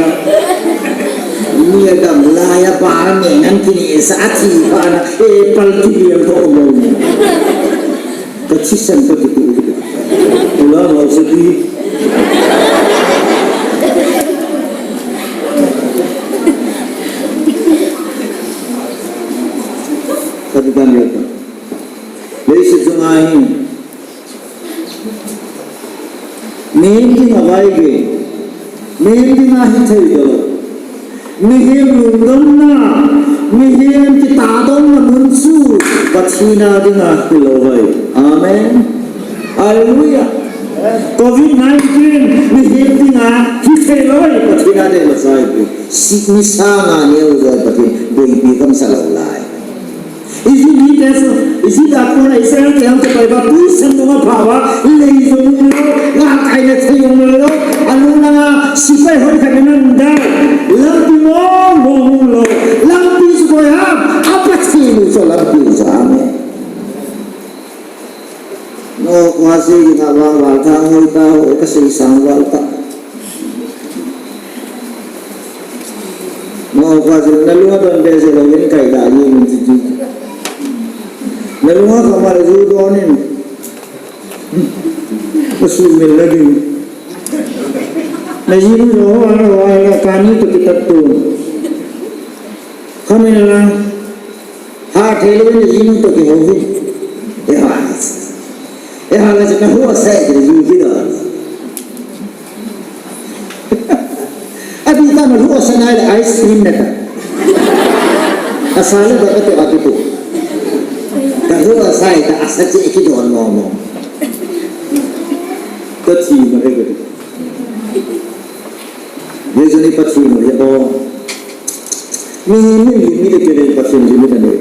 Ni adam laiya ba ne ngan kini sa athi ba na apple ti le ko mo. Ka thisan ka kituh. Ula mau seti. Ka ti dan ya ta. Leiset chunga hi. Mihem dinga vai ve. Mihem dinga hithei lou. Mihem lungdonna, mihem kitahdohna mun chu Pathen a dinga hilou ahi. Amen. Hallelujah. Covid nineteen, mihem dinga hithei lou ahi, Pathen a dinga sai. Sikni sanga neo jai Pathen, boipi kamsa lou lai. Egypt mite chu, Egypt a kona Israel te hung kipai uva, tui san nunga pha uva, lei jong um lou, gal kaina thei jong um lou, anung langa sepai hon khat in ahin dal, lampi mong mong um lou, lampi chu koi ham, a Pathen u chu lampi u chu amen. No, kua sei na vang val tha ngoi ta, o ka sei sang val ta. Mo pa chu na lunga don be se lou in kai da ni min ti ti. Na lunga ka ma ju don in. Ka su min na ding. Na ji nu ro wa ro wa ka ni to ki ta tu. Ka min la. Ha thei lou in ji nu to ki ho vi. E ha. E ha la chu ka hu a sai ki ju ki da. Abi ta na hu a Sa nai le ice cream ne ta. Asa le ba ka to a ki to. Ka ho asa e ta asa che ki don mo mo. Ka thi ma he ka. Ye jani Pathen u he o. Mi, mi, mi, mi le kele Pathen limit ane.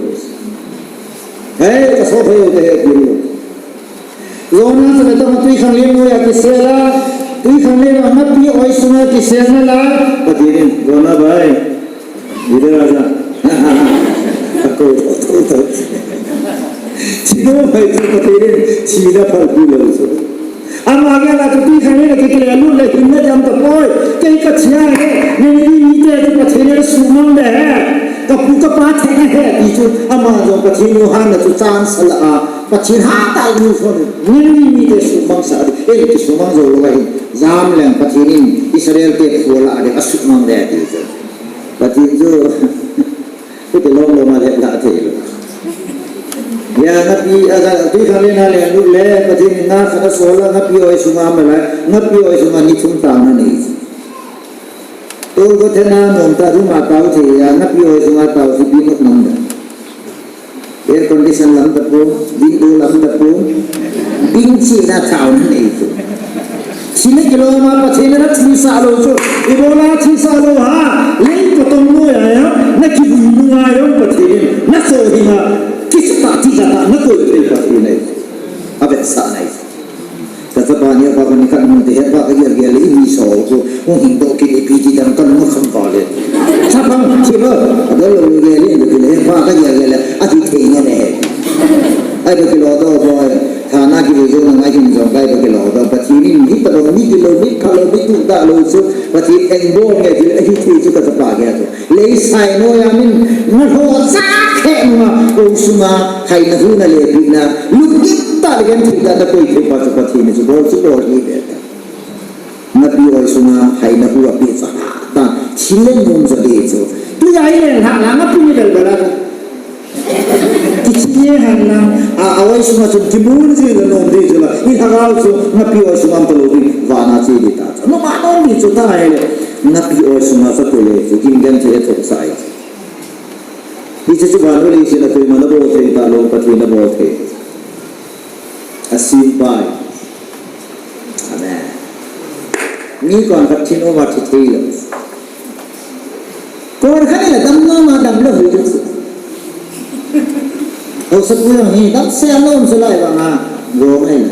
He, ka so he o te he pi. Jona sa le tama tui khanglen noiya kisel a. Tui khanglen a ngapi oi sunga kisel na la. Pathen in, Jona bhai. Ida raja. Ako, ako, ako. Sino bhai tu Pathen in, sina phal pi lo so. Ama gel a chu tui khanglen a kikile lut le hinna jam tapoi. Kei ka chia he. Ninive mite chu Pathen in sumang le he. Ka pu ka pa theng a he ti chu. Ama jong Pathen u hana chu chance la a. Pathen hatah a nu son. Ninive mite sumang sa a. Ei kisumang jou lou ahi. Jam leng Pathen in Israel te phual a de asumang le ti chu. Pathen chu. Kute lom lom a le la thei lou. Ya ngapi a ga tui khanglen a le lut le Pathen in na khat asol a ngapi oi sunga ma la ngapi oi sunga ni thum tao na nei. Tol ko thena nom ta room a tao thei a ngapi oi sunga tao si pi nok nam da. Air condition lam tapon, window lam tapon, ding china tao na nei chu. Thina kilom a Pathen in athisa lou chu. Ibola thisa lou ha. Lei patong noiya ya. Na kivui nunga jong Pathen in. Na so hinga. Kisa ta ti ja ta na koi thei Pathen in. Avetsahna ahi. Ka chapa ni pa ka ni khat mun te he pa ka gel gel le i mi so chu. Hung hing doh kit ipi ti dang ka lung kham pa le. Chapang thi ba. Adol lo gel le ti le he pa ka gel gel le. Athi thei nge ne he. Ai ba kilo doh boy. Thana kivui jo na ngai hin jong kai ba kilo doh. Pathen in hi ta lo mi kilo mi kha lo mi tu ta lo chu. Pathen in bol nge ti le athi thei chu ka chapa gel chu. Lei sai noiya min, na lhoh cha khe nunga, ko sunga, haina hu na le pi na, lungkit tah le genthei tah na koi thei pa chu Pathen chu bol chu bol hi be ta. Napi oi sunga, haina hu a pi cha ta, thil le nom ja de chu. Tu ya hi le ha la napi ni bel bel a. Kithi ye han na, a, a oi sunga chu kimun ji le nom de chu la. I ha gao chu, napi oi sunga am ta lo di, va na chi di ta. No ma nom di chu ta he le. Napi oi sunga sa ko le chu, gim genthei a tho sa ai. Hiche chu vannoi leiset a koima na bol thei talou, Pathen na bol thei. A simple. Amen. Mi kon khat thin um a thi thei lou. Kon khat la dam nom a dam lou hi chu. Haosapu jong hi dam se a nom se lai vang a. Go mai la.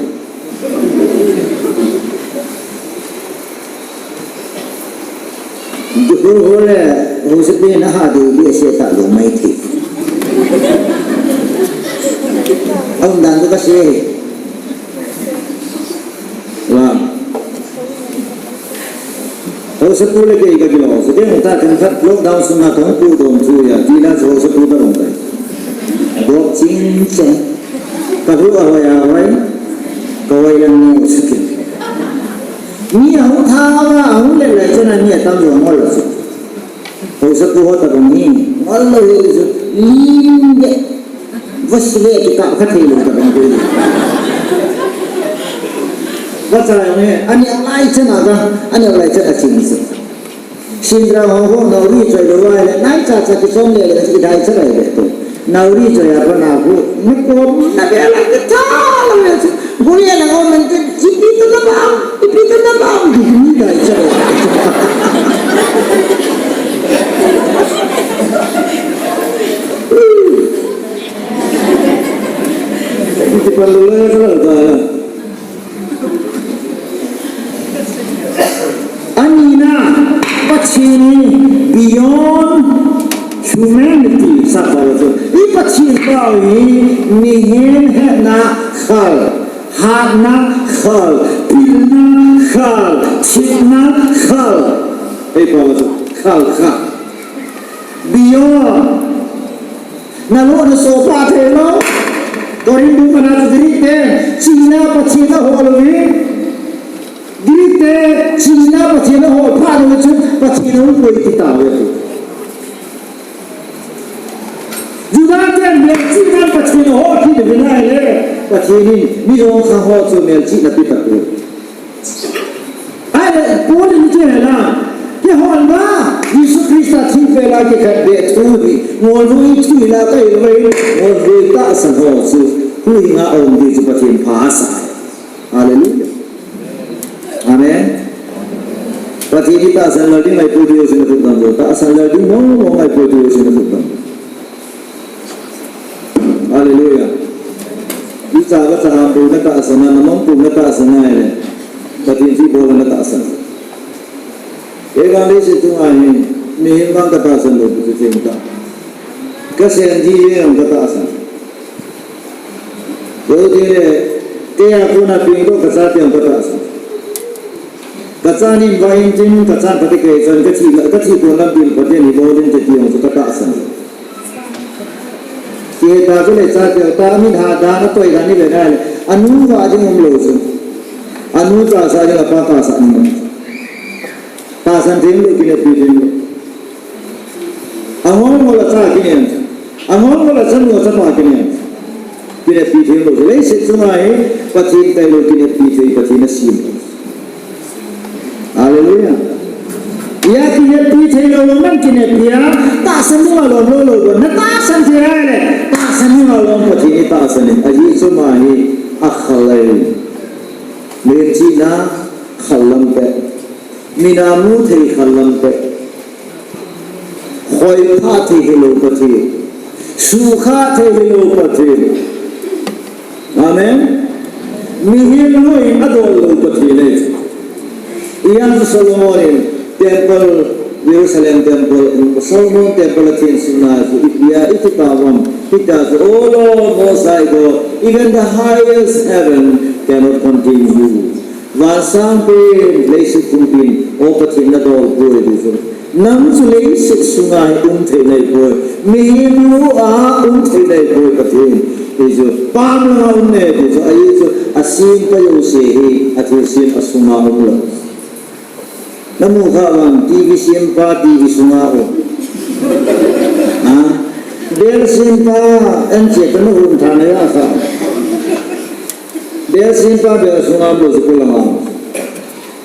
Dihur ho le, ho se pe na ha de, de se ta lo mai thi. Aum dan ko ka se. Wa. Haosapu le kei ka kilo. Se de ta kan khat lockdown sunga kan pu dom thu ya. Ti la haosapu ta dom tai. Dok ching ching. Ka hu a hoi a hoi. Ka hoi yang ni u sikin. Mi ahung tha a, ahung le lai chana mi atam jong ngol lo chu. Haosapu ho tabang hi, ngol lo hi chu, lim de. Vasile ki ka kha thei lo tabang ko. Vacha jong he, ani lai chana ga, ani lai chana ching chu. Sindra ho ho, nauri choi lo vai le, nai cha cha kichom le le, i dai cha lai le to. Nauri choi a pa na hu, na ko, na be la ke cha la le. Guri la ko man te, ipi ta na ba, ipi ta na ba, di ni dai cha lai. Iti pa lo le ka la ta. Anina, Pathen hi beyond humanity, sa pa lo chu. I Pathen pau hi mihem hetna khal, hatna khal, pilna khal, thina khal. Ei pa lo chu, khal khal. Beyond. Na lo na so pa thei lo. Korin bu mana chu Greek te, china Pathen a ho lo hi. Greek te, china Pathen a ho pha lo chu, Pathen a hung koi ti ta ve tu. Juda te, melchihna Pathen a ho ti de ve nai le, Pathen in, mi jong kha ho chu melchihna pi ta tu. Ai, Paul in che la, ke hon ba, Jesu Christa thingpel a kikhetbeh thu hi, ngolnoi thu hila kahi lou, ngolnoi tahsan ho chu, huhhinga aum ding chu Pathen pha asah. Hallelujah. Amen. Pathen itahsan lou ding ahipoi ti jouse nakhut dong jo. Tahsan lou ding mong mong ahipoi ti jouse nakhut dong. Hallelujah. Icha vacha ham pu natahsan a, namang pu natahsan a ahile, Pathen thilbol a natahsan. Kei vang leiset chunga hi, mihem vang katahsan lou pu chu theng tah. Kasen ji jeng jong katahsan. Chutile, keiya kona peng toh kachate jong katahsan. Kachan in vah in tin, kachan phatecha kei chan, kathi, kathi kon lam bil phaten ibol in kati jong chu katahsan. Kihei ta chule chate tah, amin ha dan, atoi dan ile nale, anu vah ding umlou chu. Anu tahsa ding, apa tahsa ding. Tahsan them lou, kinepi them lou. Angol ngol a cha kinem. Angol ngol a chanu chapa kinem. Kinepi them lou. Leiset chunga hi Pathen tailou kinepi thei, Pathen asem. Hallelujah. Iya kinepi theilou, nang kinepi a, tahsan nunga lom lou lou, natahsan thei ahile, tahsan nunga lom Pathen itahsan in, ajeh chu ama hi akhalai. Mihem chihna khallam pe. Mina mu thei khallam pe. Khoipha thei hilou Pathen. Sukha thei hilou Pathen. Amen. Mihem loiyin adol lou Pathen ahi. Ijeh chu Solomon in temple, Jerusalem temple, Solomon temple a thensona chu ipi a, iti tah uvam, hitia chu, O Lord, Most High God, even the highest heaven cannot contain you. Vansang pen, leiset pumpi in, O Pathen nadol poi ti chu. Nang chu leiset sunga hi um thei nahipoi. Mihem lu a um thei nahipoi Pathen. Ti chu, pam langa um nahite chu, ajeh chu, asempa jouse hi, athilsem asunga umlou. Namu kha vang, T V sempa, T V sunga um. Ha? Bel sempa, anche kana um tha na ja kha. Bel sempa, bel sunga umlou chu kolang a.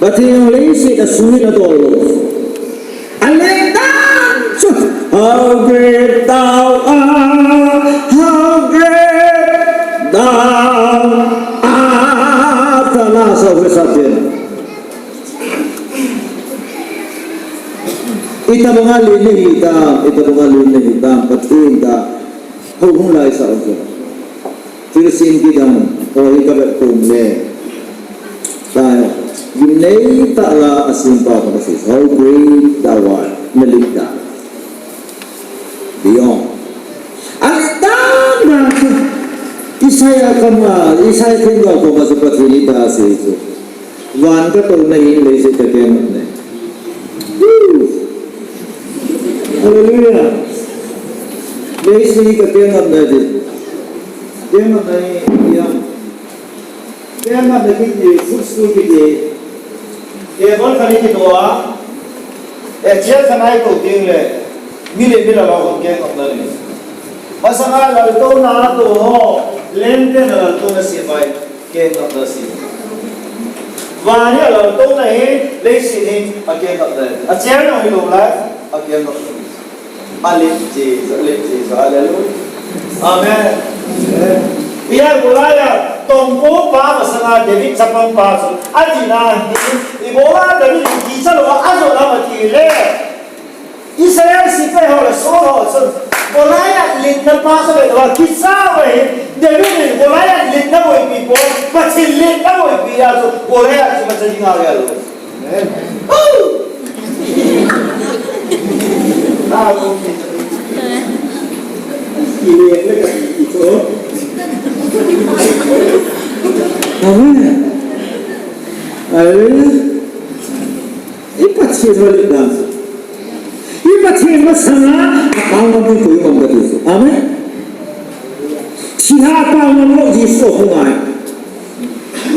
Pathen jong leiset a sungin adol lou. Alet dan chu, How great thou art, how great thou art. Tala sa hoi sa pen. Itobanga len nahitam, itobanga len nahitam, Pathen ta. Hou hung lai sa u chu. Thilsem kidang, o hi kavet khom le. Tah, gimnei tah la asempa khat asei, How great thou art, nalet dan. Beyond. Alet dan dan chu. Isaiah koma, Isaiah themgao koma chu Pathen in ita asei chu. Van katouna hin leiset kakeng ngap nai. Woo! Hallelujah. Leiset kakeng ngap nai ti. Keng ngap nai, ya. Keng ngap nai kiti, footstool kiti. Table khat kiti doh a. E, chair khat nai to ding le. Mi le mi la la hon keng ngap nai. Masanga laltouna to ho. Lenten laltouna si bai. Keng ngap nasi. Van hi alaltouna hi, leiset hi akeng ngap nai. Achair jong hilou lai, akeng ngap nai. Alet Jesu, alet Jesu, hallelujah. Amen. Amen. Iya Goliath, tongko pa masanga David chapang pa chu. Atina hi, ibola David in kicha lou a, ajot ham ati le. Israel sepai ho le Saul ho chun Goliath letna pa chu ve lou a kicha uva hin David in Goliath letna boipi pon, Pathen letna boipi a chu Goliath chu macha dinga ve lou. Amen. Oh! Ah, okay. Ile le ka ti chu. Amen. Hallelujah. I Pathen ho le dan. I Pathen masanga, apao ngam ding koi um ham kati chu. Amen. Thilha apao ngam lou Jesu ahung ngai.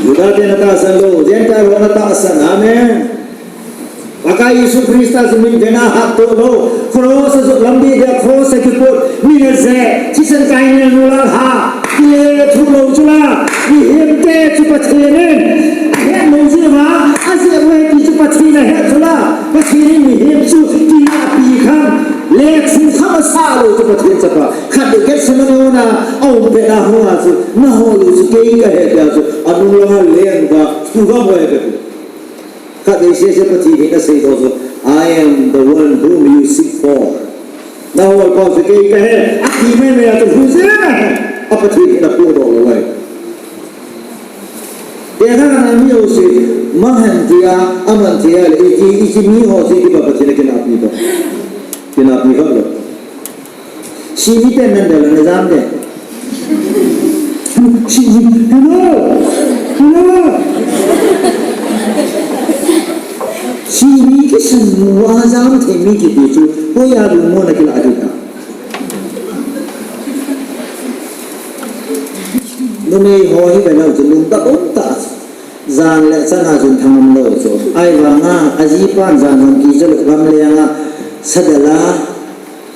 Juda te natahsan lou, Gentile ho natahsan. Amen. Pakai Jesu Christa chu min vena hatto lou. Cross a jot lam ding dia cross a kipot. Min aje, thisan kainel nu lalha. Kile thu lou chu la, mihem te chu Pathen in ahet lou jeh uva, ajeh uve ti chu Pathen in ahet chu la, Pathen in mihem chu kina Thil khat asah lou chu Pathen chapa. Khat le Gethsemane hon a, aum pet a hung a chu, nahol u chu kei kahi tia chu, anung langa leng a, tu gam hoi bep. Khat le sese Pathen in asei doh chu, "I am the one whom you seek for." Nahol pa chu kei kahi, ati mai mai a chu, hu jeng a, a Pathen in apodoh lou ahi. Tekahna mi ho chu, mang hen tia, aman tia le, iti, iti mi ho chu, iti pa Pathen in akinahpi pa. Kinahpi kha lou. Simi ten nan dela na jam de. Simi, hello, hello. Simi kisan nu a jam thei mi kiti chu, hoiya lungmonna kila ati ta. Numei ho hi bel lou chu lungdon tah. Jan le changa chun thangam lou chu. Ahivanga, ajipan jan jong kicha lou gamleng a, sa dela,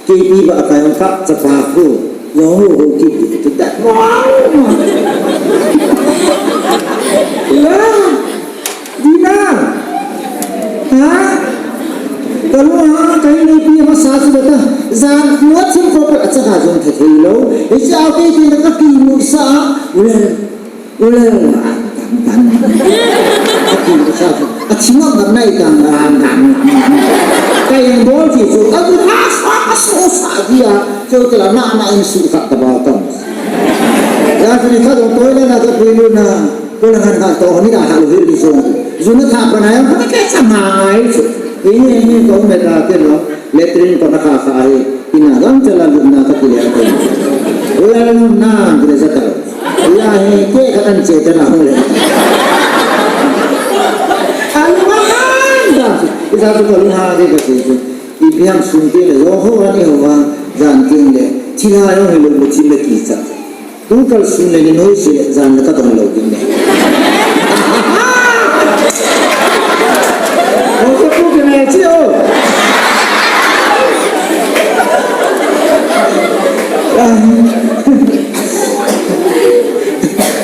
keipi ba kai hung kap chapa khu. Jong hu hu kiti, kiti ta. La, Dina. Ha? Kalunghang a, kei nupi masa chu beta. Jan khu a thim ko ka changa jong the thei lou. Hiche a kei kei na kakimu sa. Ule. Ule, a, tan, tan. Ati, sa, a, chingam na nai tan, tan, tan, tan. Ka inbol ti chu, a, a, a, a, su, sa, dia. Chu, chu la, na, na, in su, ka, ka, ba, kam. Ya, chu ni ka dong toi na, na, ka pui lu na. Ko la ngan ka to, ni da, ha, lu, hi, lu, so. Ju na tha, pa na, ya, pa na, ke, sa, ma, ai, chu. Ini, ini, ko, me, ta, ke, lo. Latrine, pa na, ka, ka, ai. Ina, gam, cha, la, lu, na, ka, ki, le, ko. Ule, lu, na, ki, le, sa, ka. Lahi ke ka an che te na hung le. Alman da. Ija tu ka lung ha de ka che tu. Ipi ham sun te le jo ho ani ho wa jan ting le. Thil ha jong hi lo mu thil le kicha. Tu kal sun le ni noi se jan le ka dong lo ding le. Ho ka pu ke na chi o.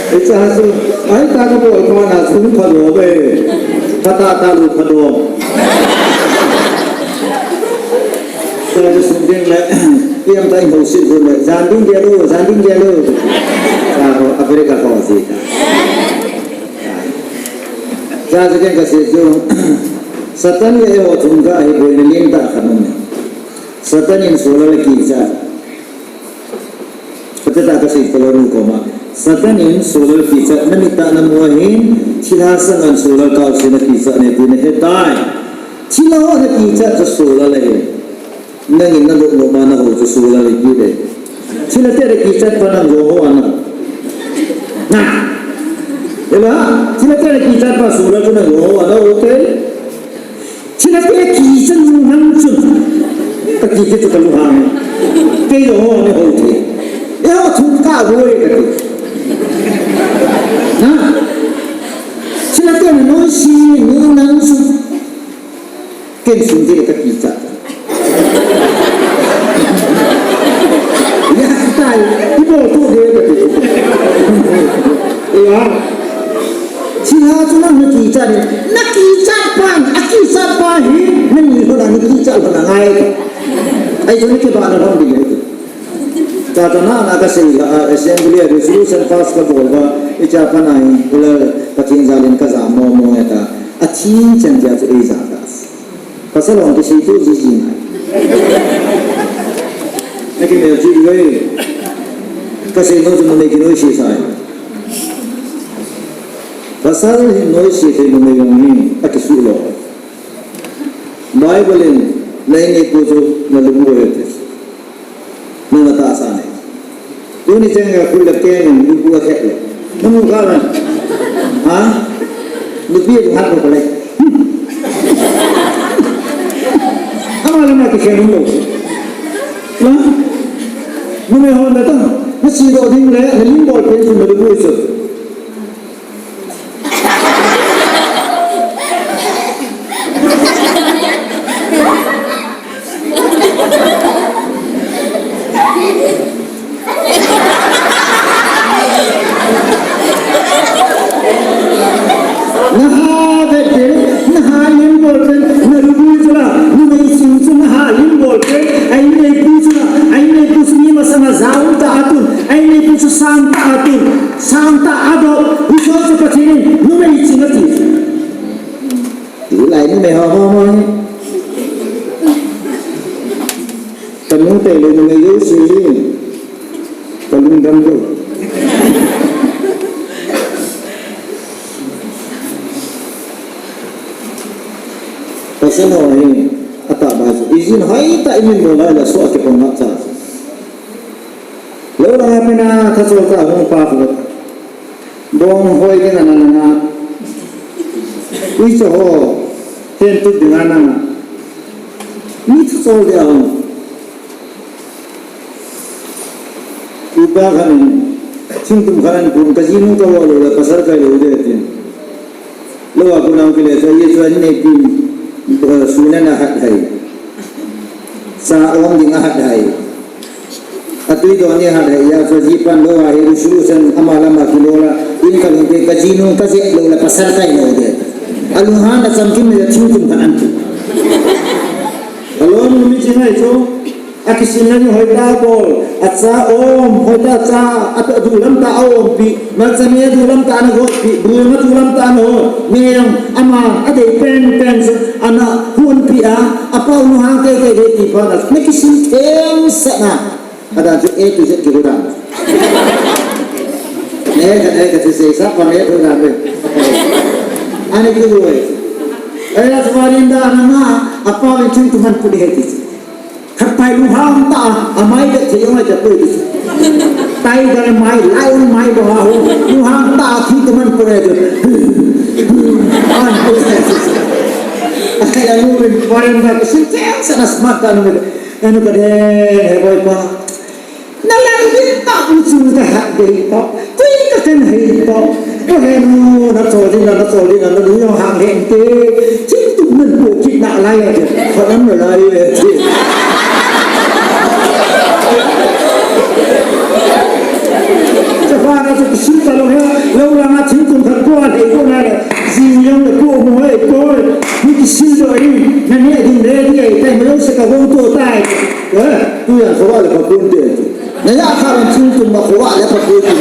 Hiche chu, ai ta ka bol kona chu phadom e. Phatah tah lu phadom. Cha chu sung ding le, piang ta in ho sit hu le, jan ding gel u, jan ding gel u. Cha ko, Africa ko si ta. Cha chu ken ka sei chu, Satan le eiho thum kah hi boina lentah khat um e. Satan in solar le kicha. Pateta ka sei kolonu koma. Satan in solar kichat na mit a na mu ahin, thilha sangan solar kau se na kichat ne ti na he tai. Thilha ho na kichat chu solar le he. Nangin na lop lop ma na ho chu solar le ki le. Thilha te le kichat pa nang ho ho ana. Na. Ela, thilha te le kichat pa solar chu nang ho ho ana ho te. Thilha te kichat nang chun. Ka kichat chu ka lunghang. Kei jong ho ni ho thei. Eiho thum kah boi ka ti. Na. Thilha te na noise ni nang chun. Ken sun te ka kichat. Ya tai. Ibo tu de ka ti. Ya. Thilha chu nang na kichat ni, na kichat pan, a kichat pa hi, nang ni ho na ni kichat ho na ngai. Ai chu ni ke ba na hon ding. Cha cha na na ka sei la, a, assembly a resolution pass ka bol ba, i cha pa na hi, kula Pathen jal in ka ja mo mo e ta. A thi chan ja chu ei ja ta. Pasal hon kisei tu ji ji na. Na ki mel ji wei. Ka sei no chu na me ki noi sei sai. Pasal hin noise thei numei jong hi akisuh lou. Bible in na in neipu chu na lubu ahi ati. Nang na tahsa nei. Tuni cheng a khut le keng in lubu akhet lou. Na mu kha na. Ha? Nupi chu hat lou ka le. Ama le ama kikhen lou. Na? Numei hon na ta. Na si doh ding le, na lim bol pen chu na lubu chu. Naha vet pen, naha lim bol pen, na lubu chu la, numei sing chu naha lim bol pen, ai ne Ijin ho hi, atah ba chu. Ijin hoitah imin bol lai la so a kipom ngap cha. Lou lang a pina tha chol ta hung pa ko. Bong hoi ding ana na. Ui cho ho. Hen tu ding ana na. Mi tha chol dia hung. Upa khan in, thingtum khat in kun ka jinu ka wo lo la pasal kai lo de tin. Lo a kun ang kile sa ye chuan nei pin, eh, sunan a hat hai. Sa om ding a hat hai. A tui do ni hat hai ya chuan ji pan lo a hi u su san ama lama kilo la. In ka lung te ka jinu ka je lo la pasal kai lo de. A lung han a cham kim le thingtum khat an tu. A lo nu mi chi ngai chu. A kisin na ni hoi ta bol, a cha om, hoi ta cha, a pe du lam ta a om pi, ma cha me du lam ta na go pi, bu ma du lam ta na ho, me yang ama a dei pen pen se, ana hun pi a, a pau nu hang ke ke de ti pa na, me kisin theng sa na, a dan chu A to Z ki hu dan. Ne ka ne ka ti se sa pa ne hu dan me. Ani ki hu ai. Ai la sa rin da na ma, a pa me thingtum han pu de he ti. Khat pai lu hang ta, a mai de thei mai ta pui. Tiger mai, lion mai bo ha ho. Lu hang ta, thingtum han pui de. An pui de. Ai, anu min foreign da, sin chang sa na smart ta nu. Anu ka de, he boy pa. Na lang din ta, u chu ka hat de ta. Tui ka kan hei to. Ko he nu, na chol din na, na chol din na, na nu jong hang hen te. Thingtum nan pu kit na lai a te. Khalam na lai a te. Chapa na chu kisil ta lo he. Lo la na thingtum khat ko a hei ko na le. Jing jong le ko mo he ko. Ni kisil lo ai. Na ne din le di ai. Tai mo se ka go to tai. Eh, tu ya ko wa le ka kun te. Na ya kha ran thingtum ma ko wa le pa ko ti.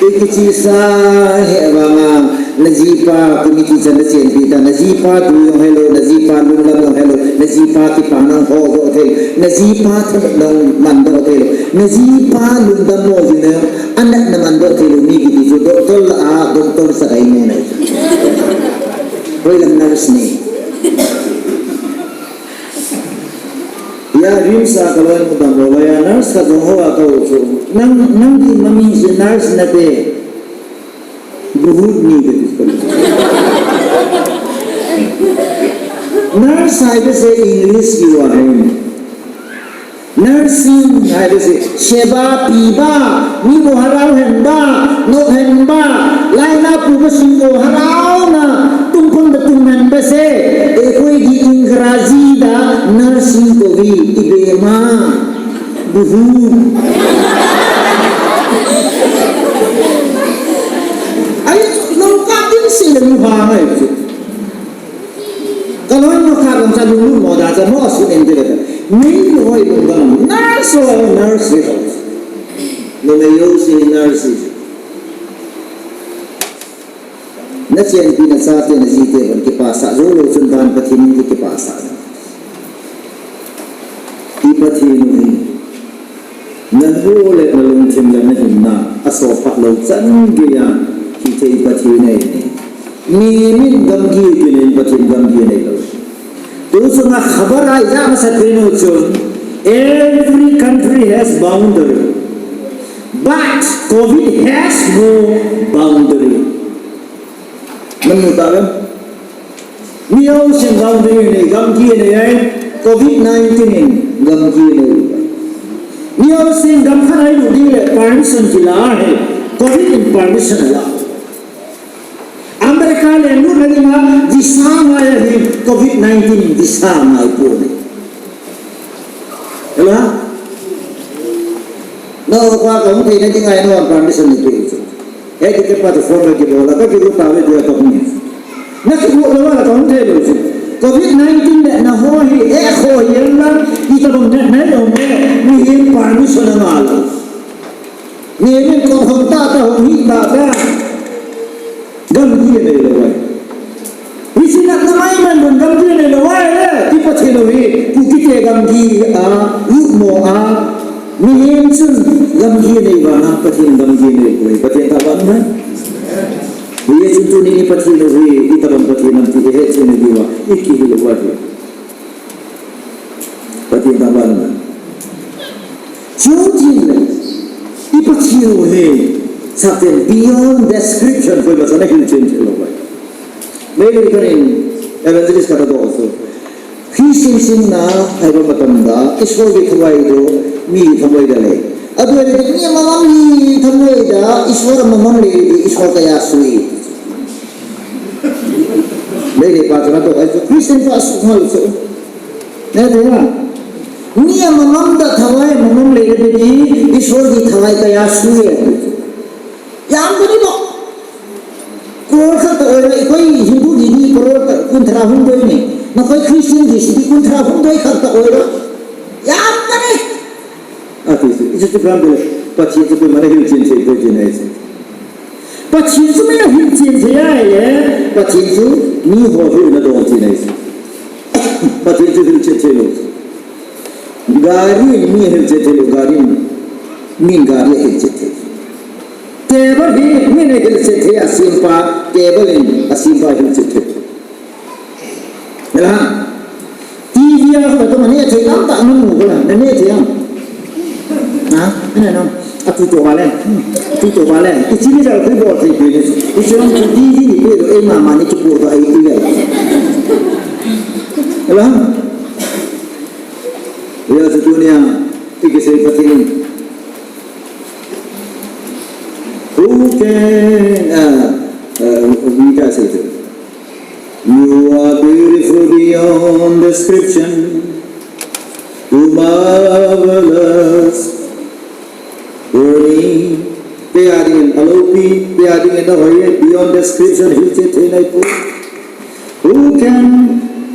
Iki chi sa he vanga na jipa committee chan na chen pi ta, na jipa tu jong hello, na jipa lungdam jong hello, na jipa kipa nang ho go thei, na jipa tham nang man do thei, na jipa lungdam mo jin na, anat na man do thei lo mi kiti chu doctor la a, doctor sa kai mo na. Hoi lam nurse ni. Ya, RIMS a ka loi mu dam lo ya, nurse ka jong ho a ka u chu. Nang, nang di mami si nurse na te. Buhut ni de. Nurse hai de se English ki wa hai. Nursing hai de se. Seba piba, mi bo harau hen ba, no hen ba, laina pu ba sing bo harau na, tum pun ba tum hen ba se, e koi di Ingraji da nursing ko vi, ibe ma, buhu. Ai, no ka din sing le mu ha ngai. Ka loi mo kha gam cha lung lung mo da cha mo su en de le. Ni loi lung gam nurse ho nurse ho. Lo me yo si nurse. Na chen pi na cha te na ji te ban kipasa jo lo chun ban Pathen in kipasa. I Pathen u hi. Na hu le na lungthim le na hinna, a sopha lo chan geiya, hithei Pathen ahi. Mi min gamgi kinin Pathen gamgi nei lo. Tu chunga khabar a ijat masa thei u chun, every country has boundary, but covid has no boundary. Namu ta ve? Mi jousen boundary nei, gamgi nei ai, covid nineteen in gamgi nei. Mi jousen gam khat a ilut ding le permission kila ahi, covid in permission ala. America le lutna dinga visa ngai ahi, covid nineteen in visa ngai poi. Hello? No, pa ka hung theina dinga no permission nei pe. He ti ke pa to phone ki bola ka ki ru ta ve dia ka hung. Na ki ru la la ka hung thei lo si. Covid nineteen le na ho hi e kho hi la i ta bang ne ne lo me ni hi permission na la. Ni ni ko hung ta ta hung hi ta ta. Gamgi nei lo ai. Hiche natna maimai mun gamgi nei lo ai le, ti Pathen u hi, Kuki te gamgi a, lut mo a, Mihem chun gamgi nei vanga Pathen gamgi nei poi, Pathen tahsan ahi. Hichun tuni ni Pathen u hi itobang Pathen ham ti ihet cheh diuva, ikihil uva hi. Pathen tahsan ahi. Chuti le, i Pathen u hi, Satan beyond description, koima chan ahil chen thei lou ahi. Meilhei khat in evangelist khat adoh chu, Christian simna, haiba matam da, Ishwar ki thamoi doh, mi thamoi da le. Adoi le, mi mamam hi thamoi da, Ishwar mamam le, Ishwar kaya sui. Meilhei pa chun adoh ahi chu, Christian pa suhkhal chu. Nete na? Mi mamam da thamoi, mamam le, Ishwar ki thamoi kaya sui. Jam ko ni mo. Crore khat ta oirai, koi Hindu di ni crore ta kunthara hung doi ni. Na koi Christian di sidi kunthara hung doi khat ta oirai. Jam ko ni. Ati chu, ichu chu pram bile, Pathen chu koima ana hilchen thei poi tina ichu. Pathen chu mi ana hilchen thei ahi le, Pathen chu miho hilna dol tina ichu. Pathen chu hilchen thei lou. Gari in mi ahilchen thei lou, gari in, min gari ahilchen thei. Table hi min ahilchen thei, asempa, table in asempa ahilchen thei. Ela, T V a ho to mane thei lam ta namu ko la, nane thei am. Ha, ana no. Atu to vale. Atu to vale. Ichi ni jal ko bol thei pe ni. Ichi lam ko T V ni pe do, ei mama ni ki po do ai tu le. Ela. Ya, sedunia, ikisei Pathen. Who can, uh, uh, we can say it. You are beautiful beyond description. Too marvelous. Worthy, kei a dingin alopi, kei a dingin ahoi, beyond description, hilchen thei nai poi. Who can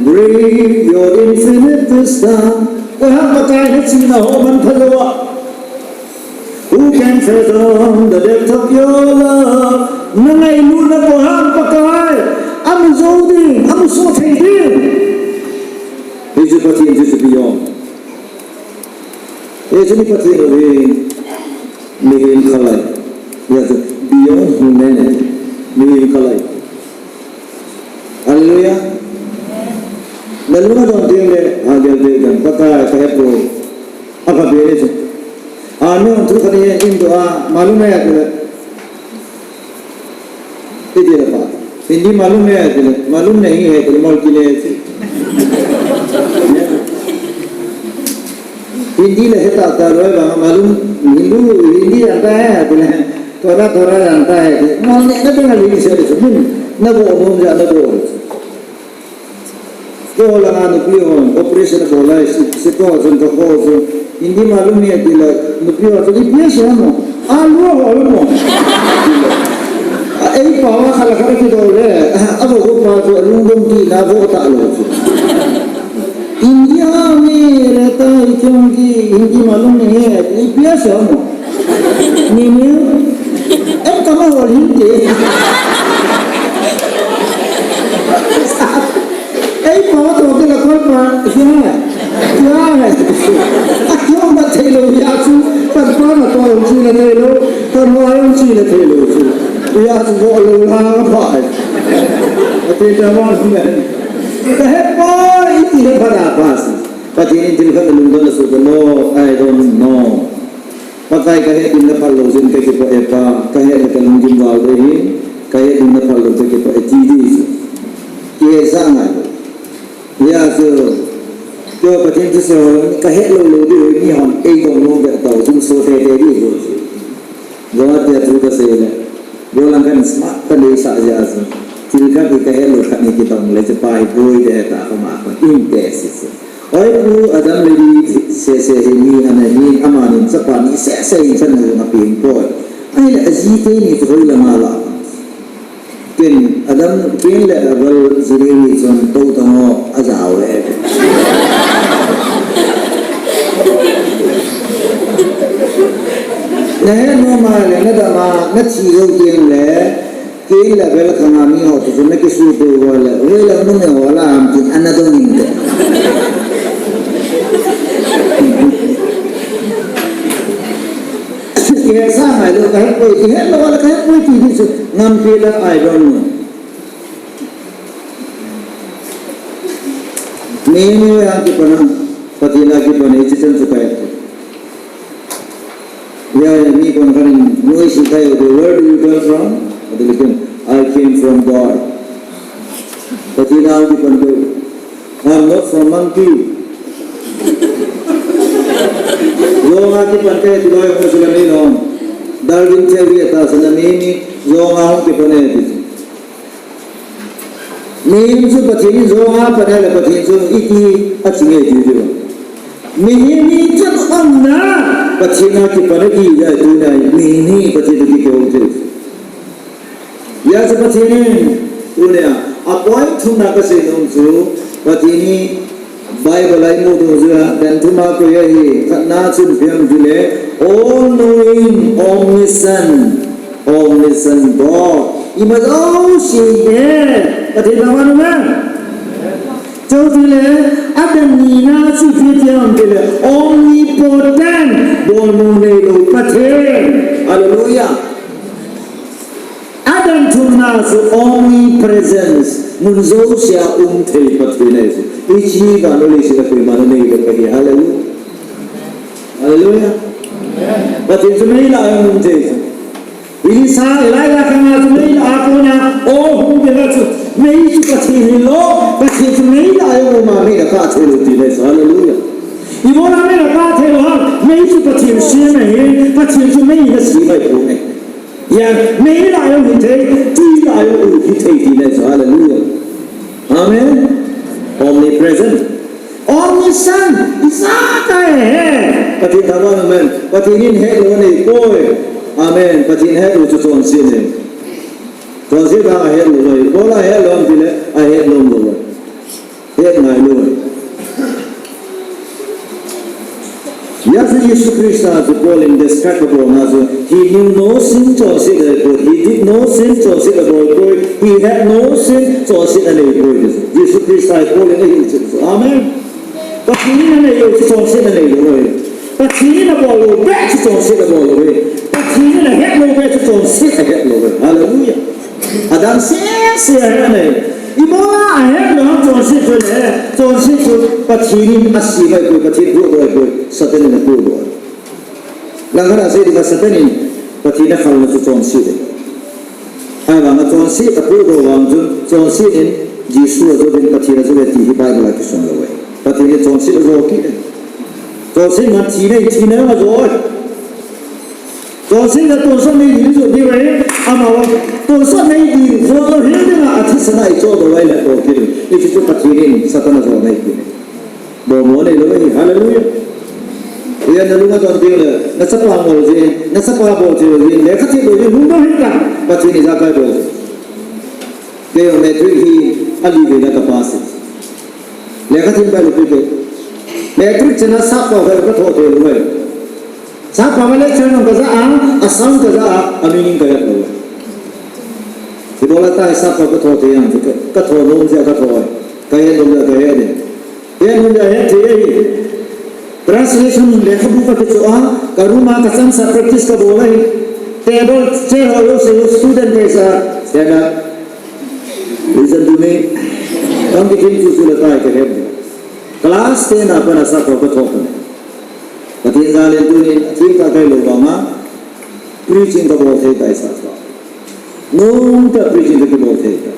grasp your infinite wisdom? Koiham Pakai nachihna ho man phalou a? Who can fathom the depth of your love? Nangailutna koiham Pakai amu jou ding, amu soh thei ding. Hichu Pathen, hichu beyond. Hichu ni Pathen u hi mihem khalai. Hichu beyond humanity. Mihem khalai. Hallelujah. Nalunga don ding le, ha gel ding dan. Pakai kahe poi. Apa bene chu. Amen. Thu khat hi in do a, malum hai ati le. Iti le pa. Hindi malum hai ati le. Malum nahi hai ati le, mol ki le. Hindi le heta ta loi ba malum, Hindu, Hindi janta hai ati le. Thoda thoda janta hai ati. Mol ne na Bengali se ati. Na bo mum ja na bo. Ko langa nupi hon operation bol a, si, si ko chun ka ko chun, Hindi malum hai ati le, nupi ho chun, ipi asei ham? Alu ho lo mo. A, ei pa va khala khala kidoh le, a, abo ko pa chu lungdong ti na vo ta lou chu. India mein rehta hai kyunki Hindi malum nahi hai, ipi asei ham? Nini, em kama hol hin te. Ei pa to ke la kol pa, kya hai? Kya hai? A kya baat thei lou, ya chu, pan pa na to chi na thei lou, pan wa chi na thei lou chu. Ya chu bo lou la pa hai. Ati ta wa me. Kahe poi, iti he pa da pa si. Pathen in thil khat nalungdon nasoh ta lou, I don't know. Pakai kahet ding naphal lou jeh in kakipah e Pa, kahet le kalunggim val ding ahi, kahet ding naphal lou kakipah e ti ding chu. Kihe sah ngai. Hijeh chun, keiho Pathen thusei ho, kahet lou lou ding ahi, mihon eidong nom beh tau, ding so tete ding ahi. Guwahati a thu kasei le. Golang kan smart ta nei sa ja su. Thil khat hi kahet lou khat ni kidong le chu pa hi boi de ta kama khan in te si si. Oi pu Adam le Eve sese hi mi ana hi amanin chapa ni sese in chan na jong apeng poi. Ahile aji teni chu hoilanga la. Ken Adam, Cain le Abel ji teni chun tou tang ho ajao le. Nahet nom a le nadam a nathi jou teng le. Cain le Abel khanga mi ho chu nakisuhto uva le, hoilang nunga ho la ham tin ana dong in te. Hesa ngai lou, kahet poi, ihet lou le kahet poi ti di chu, ngampi la, I don't know. Mihem a kipana, Pathen a kipana, hiche chan chu kahet poi. Ya, ya, mi kon kanin, noiya seitai, "Where do you come from?" Ati le, "I came from God." Pathen a kipan poi. "I'm not from monkey." Jong a kipan kahi ti loi ho sila nei nom. Darwin theory a tahsan a mihem hi jong a hung kipan e ti. Mihem chu Pathen in jong a pan a le Pathen chu iti a ching e ti chu. Mihem hi chan umna Pathen a kipan a ti ja tu nai mihem hi Pathen a kihou ti. Hijeh chun Pathen in, tunia, a point thumna kasei nom chu, Pathen hi Bible a imu dungjuiya, dan thum a koi ahi, khatna chun ipi ham itile, all knowing, omniscient, omniscient God. Ima jouse he, Pathen lama nu ma. Chutile, adan nina chu ipi ham itile, omnipotent, bolmu neilou Pathen. Hallelujah. Adan thumna chu omnipresence, mun jousea um thei Pathen ahi chu. Hiche vannoi leiset a koiman anei lou ahi. Hallelujah. Hallelujah. Pathen chu mei lah a um thei chu. Elisha, Elijah khang a chu mei lah a kona, o hung de la chu. Mei chu Pathen hilou, Pathen chu mei lah a um a mei lah a kah thei lou ti ahi chu. Hallelujah. Ibola mei lah a kah thei lou ham, mei chu Pathen sem ahi, Pathen chu mei in asem ahi poi. Hijeh a, mei lah a jong hithei, tui lah a jong hithei tina ahi chu, hallelujah. Amen. Omnipresent. Omniscient. Ijakai ahe. Pathen thangvah in amen. Pathen in hetlou anei poi. Amen. Pathen hetlou chu chonset ahi. Chonset a hetlou lou. Ibola hetlou ham itile, ahet nom lou. Het ngai lou. Hijeh chun Jesu Christa chu Paul in describe abolna chu, he knew no sin, chonset ahepoi. He did no sin, chonset ahepoi. He had no sin, chonset ahepoi. Jesu Christa hi Paul in ahil chu. Amen. Pathen in anei lou chu chonset anei lou ahi. Pathen in abol lou beh chu chonset abol lou ahi. Pathen in ahet lou beh chu chonset ahet lou ahi. Hallelujah. Adang sese ahi. Ibola ahet lou ham chonset chu le, chonset chu Pathen in asem ahi poi, Pathen in apohdoh ahi poi, Satan in apohdoh ahi. Langkhat a sei dinga Satan in Pathen in akhal na chu chonset ahi. Ahivang a chonset apohdoh vang chun, chonset in Jesu ajo uvin Pathen ajo uve ti hi Bible a kisun lou ahi. Pathen in chonset ajo kit ahi. Chonset man thina, thina ajo ahi. Chonset le tonsot nei ding jong ahi, amavang tonsot nei ding jong lou hel dinga athisan a ichohdoh uva ilah doh kit u. Hiche chu Pathen in Satan ajona ahi kit. Bolmo neilou ahi, hallelujah. Hijeh a nalung adon ding le, nachapa ngol jin, nachapa bol jin, lekha them lou jin, lungdong hih tan, Pathen ijakai bol jin. Kei jong matric hi ali veina kapass e. Lekha them pai lou pi kei. Matric chana sap pao khat katho thei lou ahi. Sap pao a lecture jong kaja a, a sound kaja a, a meaning kahet lou. Ibola tia sap pao katho thei ham, ka, katho nom jeh a katho. Kahet nom jeh a kahet e. Kahet nom jeh a het thei ahi. Translation lekhabu kakichoh a, ka room a kachansah practice kabol ahi. Table, chair ho jouse student kaisa, stand up. Listen to me. Kam kiti chu chu le tai kahet. Class ten a pat a sap pao katho pan. Pathen jal in tunin, thil kah kahi lou vang a, preaching kabol thei tai sap pao. Nungta preaching kakibol thei tai.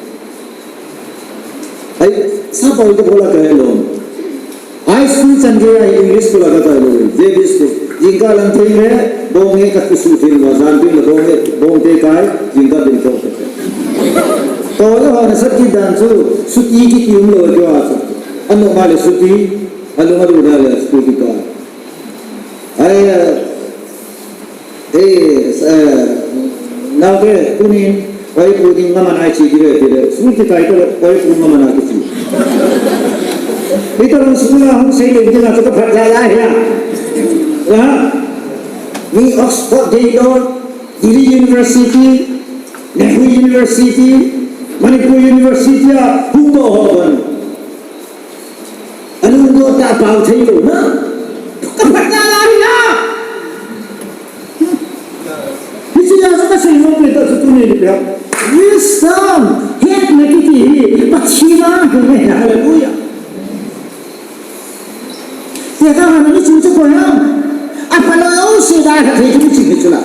Ai, sap pao kabol a kahet lou. High school chan gei a English school a kakai lou, J B school. Jingkah lang thei le, bong e kakisuh thei lou, jan thei le bong e, bong te kai, jingkah ding thou. Toh le ho nasat kit dan chu, suti kiti umlou keu a chu. Anom a le suti, alung alut a le school kikai. Ai, eh, eh, naote, tunin, koi pu ding ngaman a iche diu ve tile, school kikai tale, koi pu ngaman a kiche. Hita lang school a hung sei leng ding a chu kaphat jai jai hia. Ha? Mi Oxford, Gaylord, Delhi University, Nehru University, Manipur University a hung doh ho ban. Alungdon tah a pao thei lou na. Kaphat jai jai hia. Hallelujah. Tia ka hana mi chu chu ko ham. Apalo yo se da ka thei chu chu chu la.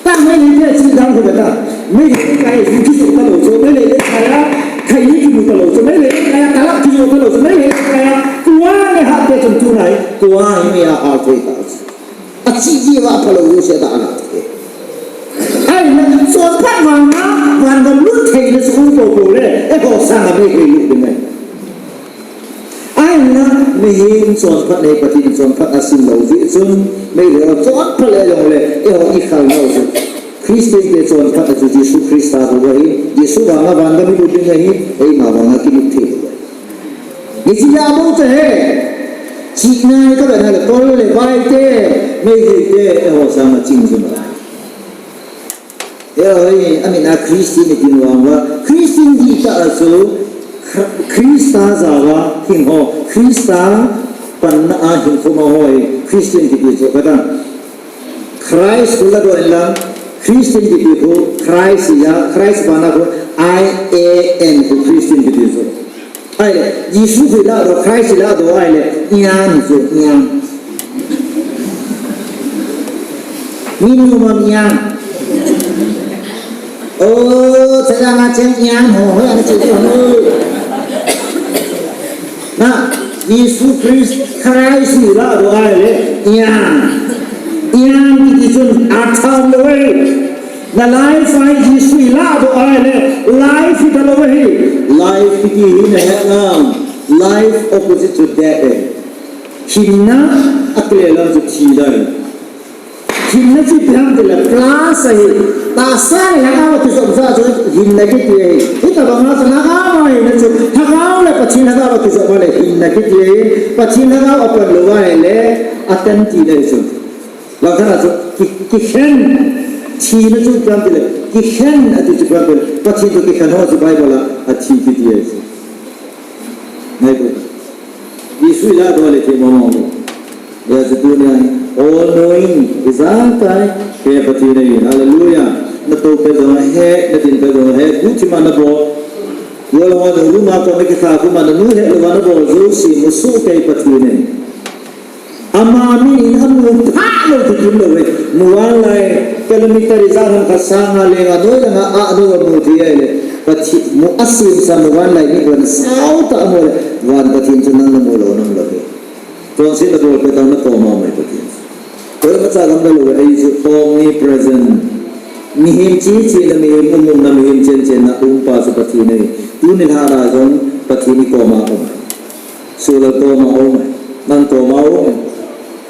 Ta Meitei te chi dang ko ta. Meitei kai chu chu ta lo chu, Meitei kai a. Kai ni chu ta lo chu, Meitei kai a. Talak chu ta lo chu, Meitei kai a. Tua ne ha te chu tu nai. Tua ni mi a ha te ta. Achi ji va apalo yo se da na. Ai na, chonphat vanga, van gam lut thei na chu ko ko le, eiho sanga Meitei lut ding ahi. Ai na, mihem chonphat nei Pathen chonphat asim lou jeh chun, Meitei ho chonphat le jong le, eiho i khel lou chu. Christian te chonphat na chu Jesu Christa bou ahi, Jesu vanga van gam i lut ding ahi, eima vanga kilut thei lou ahi. Hiche a bou chu ahi, chihna hi ka vet na le tol le vai te, Meitei te, eiho sanga ching jun ahi. Eiho hi, amin a Christian i tin vang uva, Christian dihtah a chu, Kha-, Christa jao a hing ho, Christa panna a hing khom ho hi, Christian kiti chu ka ta. Christ la doh in lang, Christian kiti khu, Christ ya, Christ bana khu, I A N khu Christian kiti chu. Ahile, Jesu khu la doh, Christ la doh, ahile, ian chu, ian. Min nu mam ian. Oh, chaya nga chen ian ho, ho, ana chu ho. Na, Jesu Christ, Christ la doh ahile, ian. Ian kiti chun atham lou ahi. Na life ahi Jesu la doh ahile, life hi ta lou ahi. Life kiti hi na he na. Life opposite to death ahi. Hinna akile lam chu thi ahi. Hinna chu ipi ham tile plus ahi. Tahsa le lhagao a kijop jeh chu hinna kiti ahi. Hitabang a chu lhagao a hinna chu, lhagao le Pathen lhagao a kijop a le hinna kiti ahi. Pathen lhagao a pan lou ahile, atan tina ahi chu. Langkhat a chu ki, kikhen. Thina chu ipi ham tile, kikhen ati chu ipi ham tile, Pathen toh kikhen ho chu Bible a athi kiti ahi chu. Ngai ko. Jesu i la doh le thei mong mong. Hijeh chun tunia hi all knowing, ijakai he Pathen ahi. Hallelujah. Na tou pet jong ahe, na tin pet jong ahe, guhthima na bol. Wala wala room a kon na kitha khu ma na nuh het louva na bol jouse musoh kei Pathen ahi. Ama min in amu phat lou ti kim lou ve. Muvanlai kilometer ijat ham khat sanga lenga noi langa a noi amu thei ahile. Pathen mu asemsa muvanlai mi kon sao tah amu le. Van Pathen chu nang namu lou nang lou ve. Chonset nabol pet a nakoma um ahi Pathen. Koimacha gam lou ve, ahi chu omnipresent. Mihem cheh cheh na, mihem um um na, mihem chen chen na, um pa chu Pathen ahi. Tuni lha a jong Pathen i koma um ahi. Solar koma um ahi. Nang koma um ahi.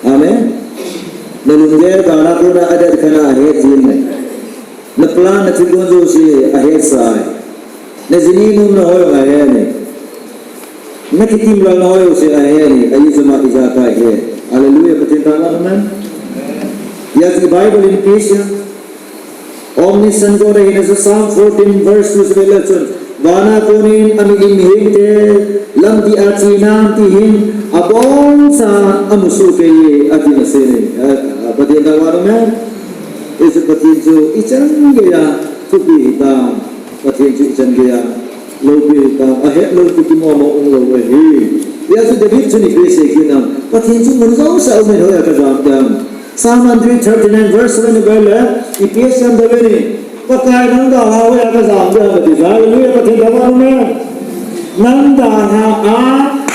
Amen. Na lunggel gana kona adet khana ahet jin ahi. Na plan na thilgon jouse ahetsa ahi. Na jini nom na hoi ahe ni. Na kitim lal na hoi jouse ahe ni. Ahi chu ama ijakai ahi. Hallelujah. Pathen thangvah in. Yes, the Bible in peace, yeah. Omniscient God ahi na chu Psalm fourteen verse two chu vet le chun, vana konin amin in mihemte lamdih a che nam ti hin aboncha amusoh kei e ati na se ni. A, a, Pathen thangvah in. Hichu Pathen chu ichan geiya thupi ahitai. Pathen chu ichan geiya loupi ahitai. Ahet lou chu kimomo um lou ahi. Hijeh chun David chun ipi asei kit ham. Pathen chu mun jousea um in hoiya kajam ding ham. Psalm one hundred thirty-nine verse seven i vet le, ipi asei ham ti le, Pakai nang dalha hoiya kajam ding ham ati. Hallelujah, Pathen thangvah in. Nang dalha a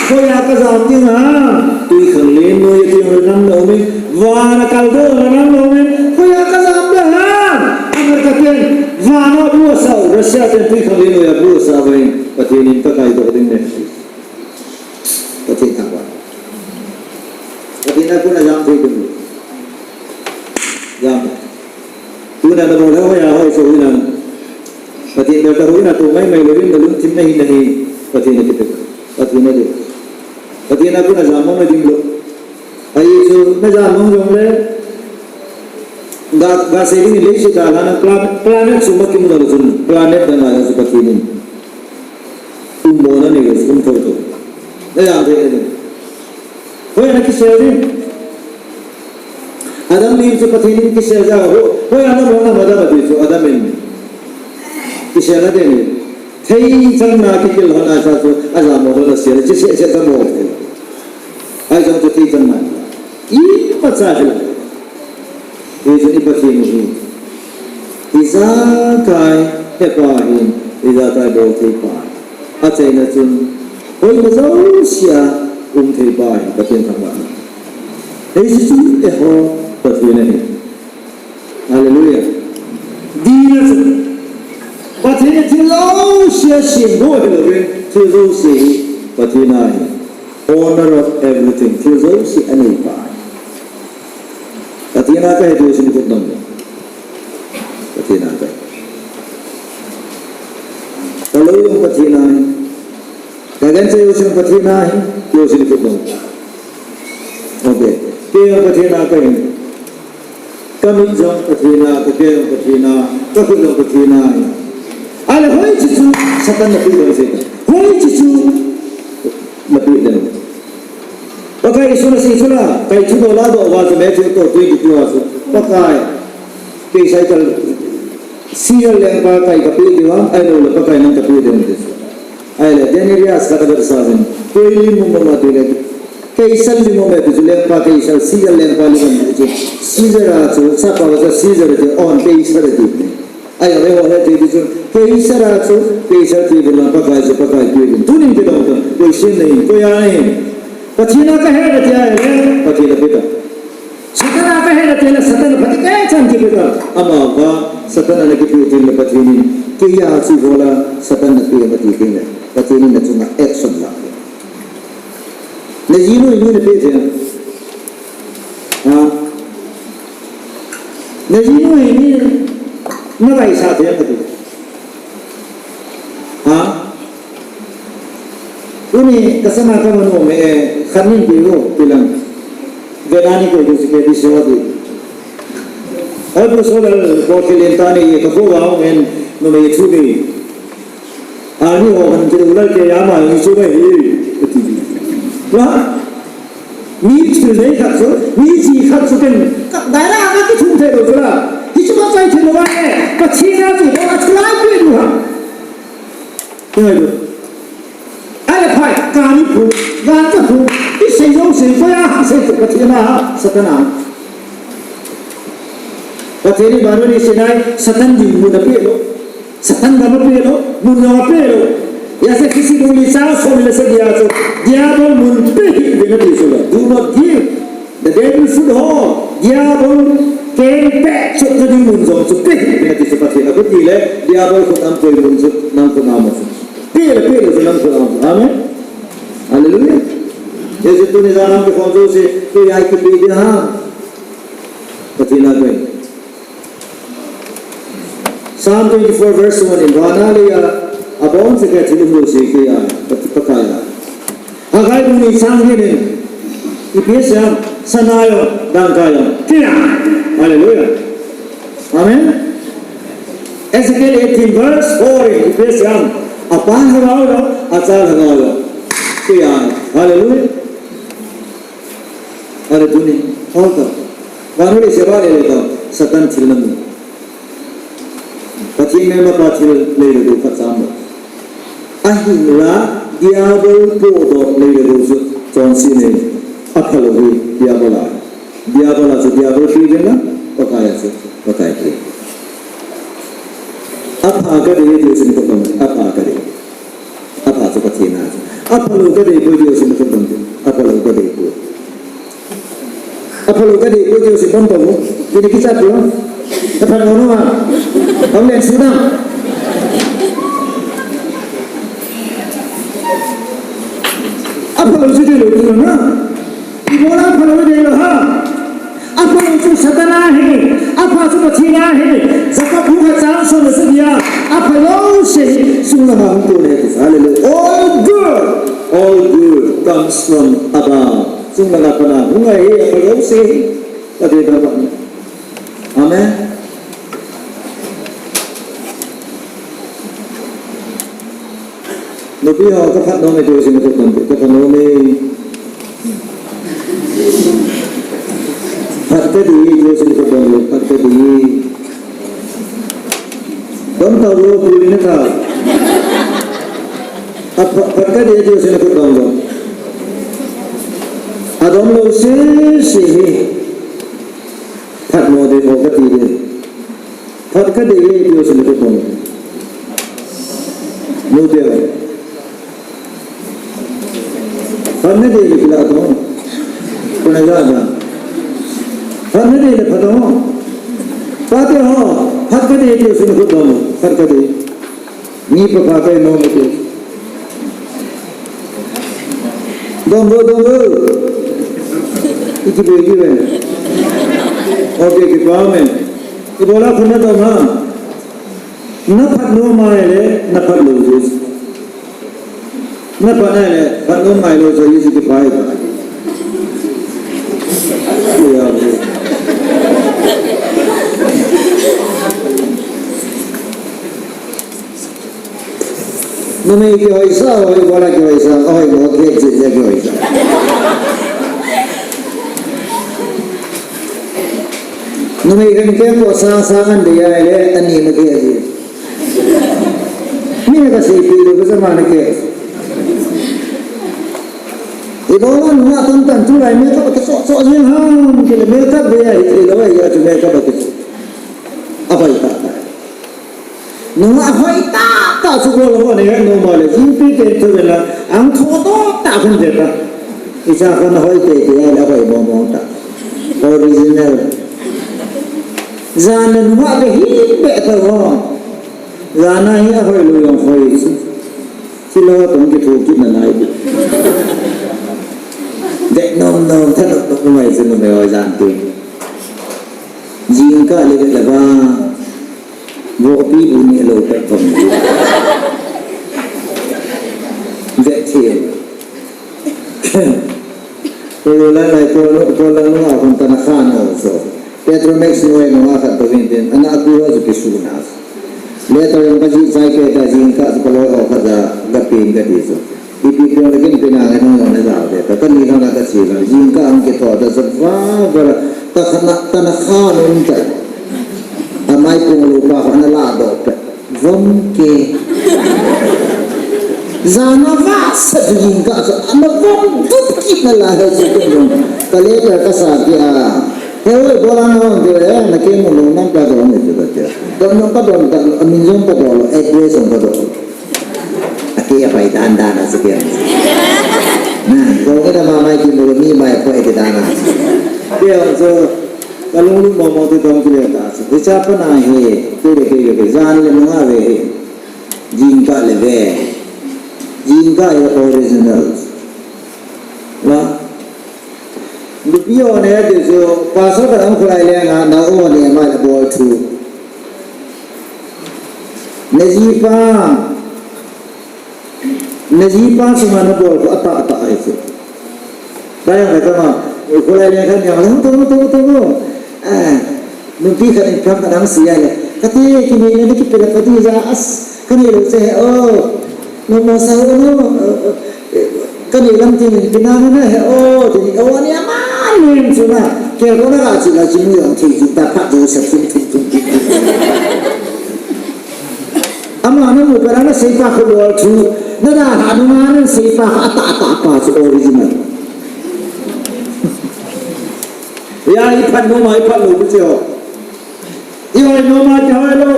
hoiya kajam ding ham. Twikhanglen noiya kihol nang na um in, van a kaldoh a nang na um in, hoiya kajam ding ham. America ten van a bu asah u, Russia ten twikhanglen noiya bu asah uvin, Pathen in Pakai doh ding ahi. Pathen thangvah. Pathen a kona jam thei ding. Jam. Tuna nabol le hoiya hoi so ina. Pathen bel tahoi na, tou mai mai louvin nalungthim nahi nahi. Pathen a kipah. Pathen a dei. Pathen a kona jam mong na ding lou. Ahi chu najam mong jongle. Ga, gasei ding in leiset a dalha na plan, planet sung ma kimu na lou chun. Planet dang a chu Pathen in. Ummo na nei lou chun um thou thou. Najam thei ding. Hoiya nakisel ding. Adam in chu Pathen in kisel jeh a ho, hoiya namu na Adam ati chu Adam in. Kisel na ding. Thei chang na kikil hon a cha chu, a ja mo hon a sia, chi se se cha mo. Ai jong chu thei chang na. Imacha hilou. Hichu i Pathen hi. Ijakai hepa hin, ijakai bol thei pa. Achaina chun, hoima jousea um thei pa hi, Pathen thangvahna. Hichu eiho Pathen ahi. Hallelujah. Dina chu. Pathen in thil jouse asem bou hilouvin, thil jouse hi Pathen a ahi. Owner of everything. Thil jouse anei pa. Pathen a kahi ti jouse khut dom. Pathen a kahi. Kaloi jong Pathen a ahi. Kagancha jouse Pathen a ahi. Jouse khut dom. Okay. Kei jong Pathen a kahi. Kamit jong Pathen a, kakeng jong Pathen a, kakhut jong Pathen a. Ahile hoiche chu Satan napeh ding ahi. Hoiche chu napeh ding. Pakai Jesu nasei chu la, kai thu doh la doh uva chu Matthew to twenty-two a chu. Pakai, kei cycle Caesar lengpa kai kapeh diu ham, ahilou le Pakai nang kapeh diu ham ti chu. Ahile, Denarius khat avetsa uvin, koi lim mong mong ati le, Caesar lim mong mong ati chu lengpa Caesar, Caesar lengpa lim mong mong ati chu, Caesar a chu, sapa a chu Caesar ati, on Caesar ati. Ahile, eiho le ati chu, Caesar a chu, Caesar ti uvin lang Pakai chu, Pakai ti uvin. Tunin kidong tan, koi sin nahi, koi a nahi. Pathen a kahi nati ahile, Pathen a peh ta. Satan a kahi nati le, Satan a phat kei chan kipeh ta. Amavang, Satan a nakipeh teng le Pathen in, kei a chu bol a, Satan napeh a kati teng le, Pathen in nachunga action la. Najinu hi mi napeh thei. Ha? Najinu hi mi navaisah thei kati. Ha? Tuni kasanga kamanu me, eh, khanin pi ro, pilang. Venani ko dusi ke disi wadi. Abu solar ko kilintani ye kapo wa men no me thu ni. Ani ho kan kilu lai ke yama ni chu me hi. Wa? Mi thil nei khat chu, mi chi khat chu ken, ka dai la ka kithum thei lou chu la. Hichu machai thei lou va e, Pathen a chu, a chu lai pi nu ha. Ina lu. Ale phai, kani phu, ganta phu, isei jouse, koiya sei chu Pathen a, Satan a. Pathen in vannoi asei nai, Satan ding mun apeh lou. Satan gam apeh lou, mun jong apeh lou. Hijeh chun Ephesi bung li chang som le sagi a chu, Diabol mun peh hih uvin ati chu la. Do not give the devil foothold. Diabol keng peh chotna ding mun jong chu peh hih uvin ati chu Pathen a. Chuti le, Diabol khut a um koi mun chu nang khut a um chu. Peh le peh lou chu nang khut a um chu. Amen. Hallelujah. Hijeh chun tuni jan a kikhom jouse, koi a kipeh ding ham. Pathen a koi. Psalm twenty-four verse one in, vana leiya, abon cheh a thil um jouse kei a, Pakai a. Haggai bung ni chang get in, ipi asei em, sana jong, dangka jong, kei a. Hallelujah. Amen. Ezekiel eighteen verse four in, ipi asei em, apa lhagao jong, acha lhagao jong, kei a. Hallelujah. Are tuni, hol ta. Vannoi leiset a le le ta, Satan thil namu. Pathen melmapa thil lei le gou khat cham lou. Ahinla, Diabol pohdoh lei le gou chu, chonset nei. Aphalou hi, Diabol a. Diabol a chu, Diabol pi vin la, Pakai a chu, Pakai pi. Apha kadei, Jesu in koiman, apha kadei. Apha chu Pathen a chu. Aphalou kadei poi ti jouse nakhut dom tin. Aphalou kadei poi. Aphalou kadei poi ti jouse bon to mo. Tini kichat poi. Aphalou no ma. Hom len su na. Aphalou chu dei lou ti lou na. Ibola aphalou dei lou ham. Aphalou chu Satan ahi, apha chu Pathen ahi, Jakob bung khat chang som le sagi a, aphalou jouse hi chunglanga hung kon ahi ti. Hallelujah. All good, all good comes from above. Chunglanga pat a hung ahi, aphalou jouse hi. Pathen thangvah. Amen. Nupi ho, kaphat nom e ti jouse nakhut dom tin, kaphat nom e. Phat kadei e ti jouse nakhut dom tin, phat kadei e. Dom tao lo, pu ni na tao. Aphat, phat kadei tiu sin khut dom lou. Adom lou sese hi. Phat mo dei mo kati dei. Phat kadei tiu sin khut dom. Nu dei. Phat nadei le kila dom. Kona ja ja. Phat nadei le phat dom. Pate ho. Phat kadei tiu sin khut dom. Phat kadei. Mi pha pha kai nom te. Dom bo, dom bo. Iki bo, iki bo. Okay, kipa me. Ibola khuna dom ha. Na phat nom mai le, na phat lou ji. Na phat nai le, phat nom mai lou ji, kipa e. Ya. Numei kihoisa, hoi bola kihoisa, hoi mo khe je je kihoisa. Numei kan khe ko sa sa kan de ya le, ani ma khe je. Mi ka sei pi lo ka sa ma na khe. Ibola nunga tan tan tu lai me ka ke so so jing ham, ke le me ka be ya, ilo ya tu me ka ba ke. Abai ta ta. Nunga hoi tah tah chu bol ho ne, noma le, jingpi te chu vela, ang tho to tah khun ve ta. Icha khun hoi te te le hoi mo mo ta. Original. Jan le nunga ve hi ve ta ho. Jan a hi a hoi lu jong hoi chu. Chu lo tong ki thu kit na lai bi. Ve nom nom, tha nom nom mai chu numei ho jan ti. Jingkah le ve le ba. Vohpi bu ni lo pet pon. Vet thiem. Ko yo la lai ko lo, ko la lo a kon ta na kha no so. Petromax noi no a khat to vin tin. Ana aku ho su ki su na. Le to yang ka ji sai ke ta jingkah su ka lo ho kha da ga pin ka di so. Ipi pi le kin pina le nang na ja de. Ta kan ni nang na ka chi na. Jingkah ang ke to da sa va va ta kha na, ta na kha no ta. Amai pung lu pa ana la do pe. Vom ke. Jana va sa du jingkah sa. Ana vom dup ki na la he si ke vom. Ka le ka ka sa ki a. He oi bola na vom ke he na ke mo lo nam pa do ne ke ke. Do nam pa do ta amin jong pa do lo address jong pa do. Ake ya pai dan dan na si ke. Na, ko ke da ma mai ki mo lo mi mai ko e ke dan na. Ke so Ka lunglut mo mo te tong kile ta. Hicha pa na hi, te le ke ke jan le nunga ve hi. Jingkah le ve. Jingkah hi original. Na. Nupi ho ne te so, pastor ka dang khulai le nga, na ho ne ma le bol thu. Ne ji pa. Na jipa chunga na bol khu atah atah ahi chu. Tayang khat ama, khulai le khat niang, "Lang tong, tong, tong, tong." Ah, nupi khat in pram khat ang sia le. Kati, kini na ni kipila kati ja as, kani lo che he o. No mo sa o no. Kani lam tin pina na he o, tin o ni ama ni chu na. Ke ko na ka chu la chu ni ang thi chu ta pha chu sa thum thum thum thum. Ama na mu pa na seipa khu bol chu, na da ha nunga na seipa khu atah atah pa chu original. Ya i phat nom a i phat lou chu ho. I hoi nom a i hoi lou.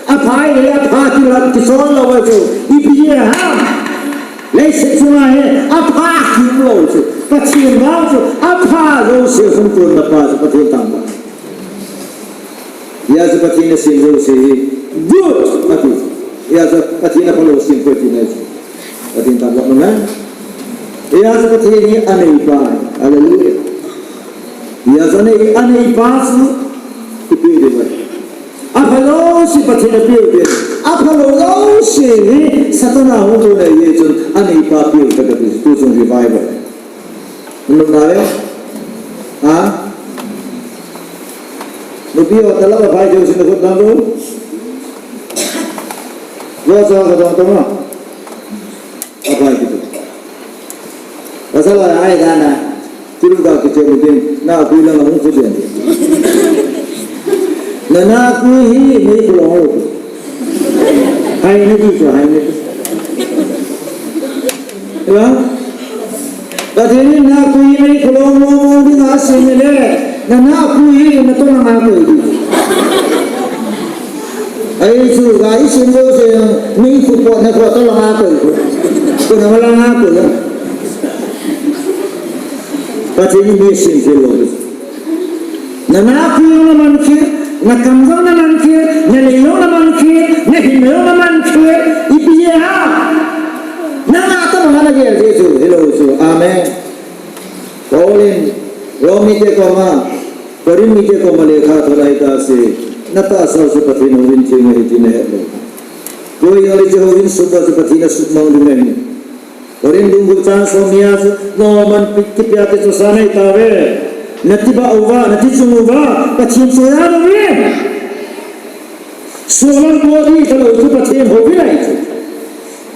Apha i apha ki la ki so lou chu. Ipi ham. Leiset chunga hi apha ki lou chu. Pathen vang chu apha lou se hung tun na pa chu Pathen tang ba. Hijeh a chu Pathen in asem jouse hi good ati. Hijeh a chu Pathen in aphalou asem poi tina ahi. Pathen thangvah in um hen. Hijeh a chu Pathen hi aneipa ahi. Hallelujah. Hijeh a chu anei, aneipa chu ipi ding ahi. Aphalou jouse Pathen in apeh u ahi. Aphalou jouse hi Satan in ahung tun ahi chun aneipa apeh u ahi kati. Tu chung revival. Nunga le? Ha? Nupi ho talaba phai deu sin khut dang lu. Lo sa ka dong tong a. Aphai kitu. Pasal a ai dana. Tiru ka kitu din. Na kui lang hung khut din. Na na kui hi mei ku lo. Hai ni ki chu, hai ni ki. Pathen in na kui mei kholou mong mong ding a asem le, na na kui na tolanga koi ding. Ahi chu ga i sem jouse mei khu potna khu tolanga koi ding. Khu na malanga koi ding. Pathen in mi sem khel lou. Na na kui jong na man khel, na kam jong na man khel, na lei jong na man khel, na hin jong na man khel, ipi ham. Nanga tobang a na gel Jesu, hilou chu. Amen. Paul in Rome mite koma, Corinth mite koma lekha thot a hitia asei, na tahsa u chu Pathen houin theng ahi ti na het lou. Koi jong le hiche houin sum uva chu Pathen in asumang ding ahi. Corinth bung gup chang som ni a chu, na man pi-, kipia te chu sa nei tauve. Na tibah uva, na tichung uva, Pathen chu ahi uve. Solar body hitalou chu Pathen houin ahi chu.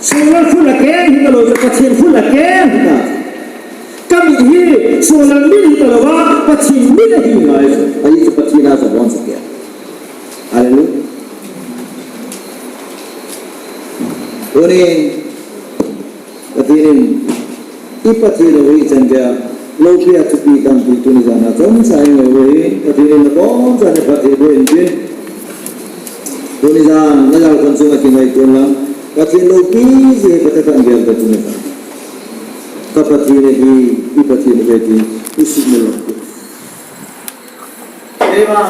Solar khu la keng hitalou chu Pathen khu la keng hita. Ka mit hi solar mit hitalou a Pathen mit ahi ngai chu. Ahi chu Pathen a chu aboncha keng. Hallelujah. Tuni Pathen in, i Pathen u hi ichan geiya loupi a thupi tampi tuni jan a chomcha i ngailu hi, Pathen in nabonchauvin phatthei boh in tin. Tuni jan, na jalkhun chunga kingaito inlang, Pathen loupi jeh hi phatah in gel ta tuni jan. Ka Pathen ahi, i Pathen ahi ti, i sumil lou. Keima,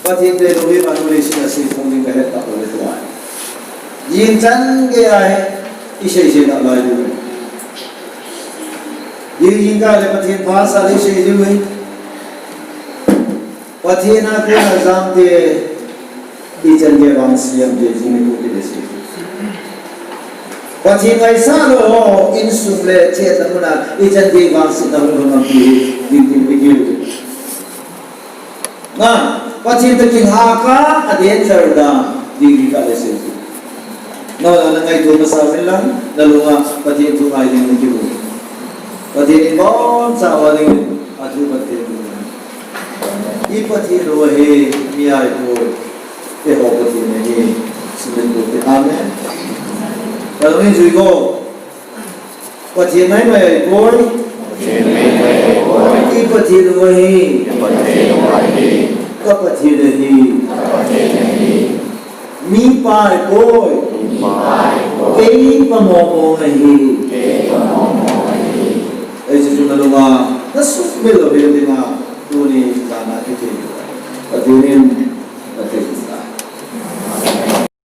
Pathen deilou hi vannoi leiset a seikhom ding kahet tah lou le tua. Jing chan geiya hi, i seisei nalai diu. Jing jing kah le Pathen phat sa le i sei diu hi. Pathen a kona jam te, ichan gei vangset ham ti jing ni pu ti le sei. Pathen ngaisah lou ho, insung le chetna muna, ichan gei vangsetna hung lhung ham ti hi, ding ding video. Na, Pathen toh kilhah kah a danger dan, ding ding kah le sei. Na, na ngaito masa uvin lang, na lunga Pathen thu ngai ding na kimu. Pathen in boncha uva ding, athu Pathen thu ngai. I Pathen u hi, mi ahipoi. Eiho Pathen ahi, sumil tou te. Amen. Kalungin jui ko. Pathen maimai ahipoi. I Pathen u ahi. Ka Pathen ahi. Mipa ahipoi. Keipa mong mong ahi. Ahi chu na lunga na sumil lou hel dinga tuni jan a kiti. Pathen in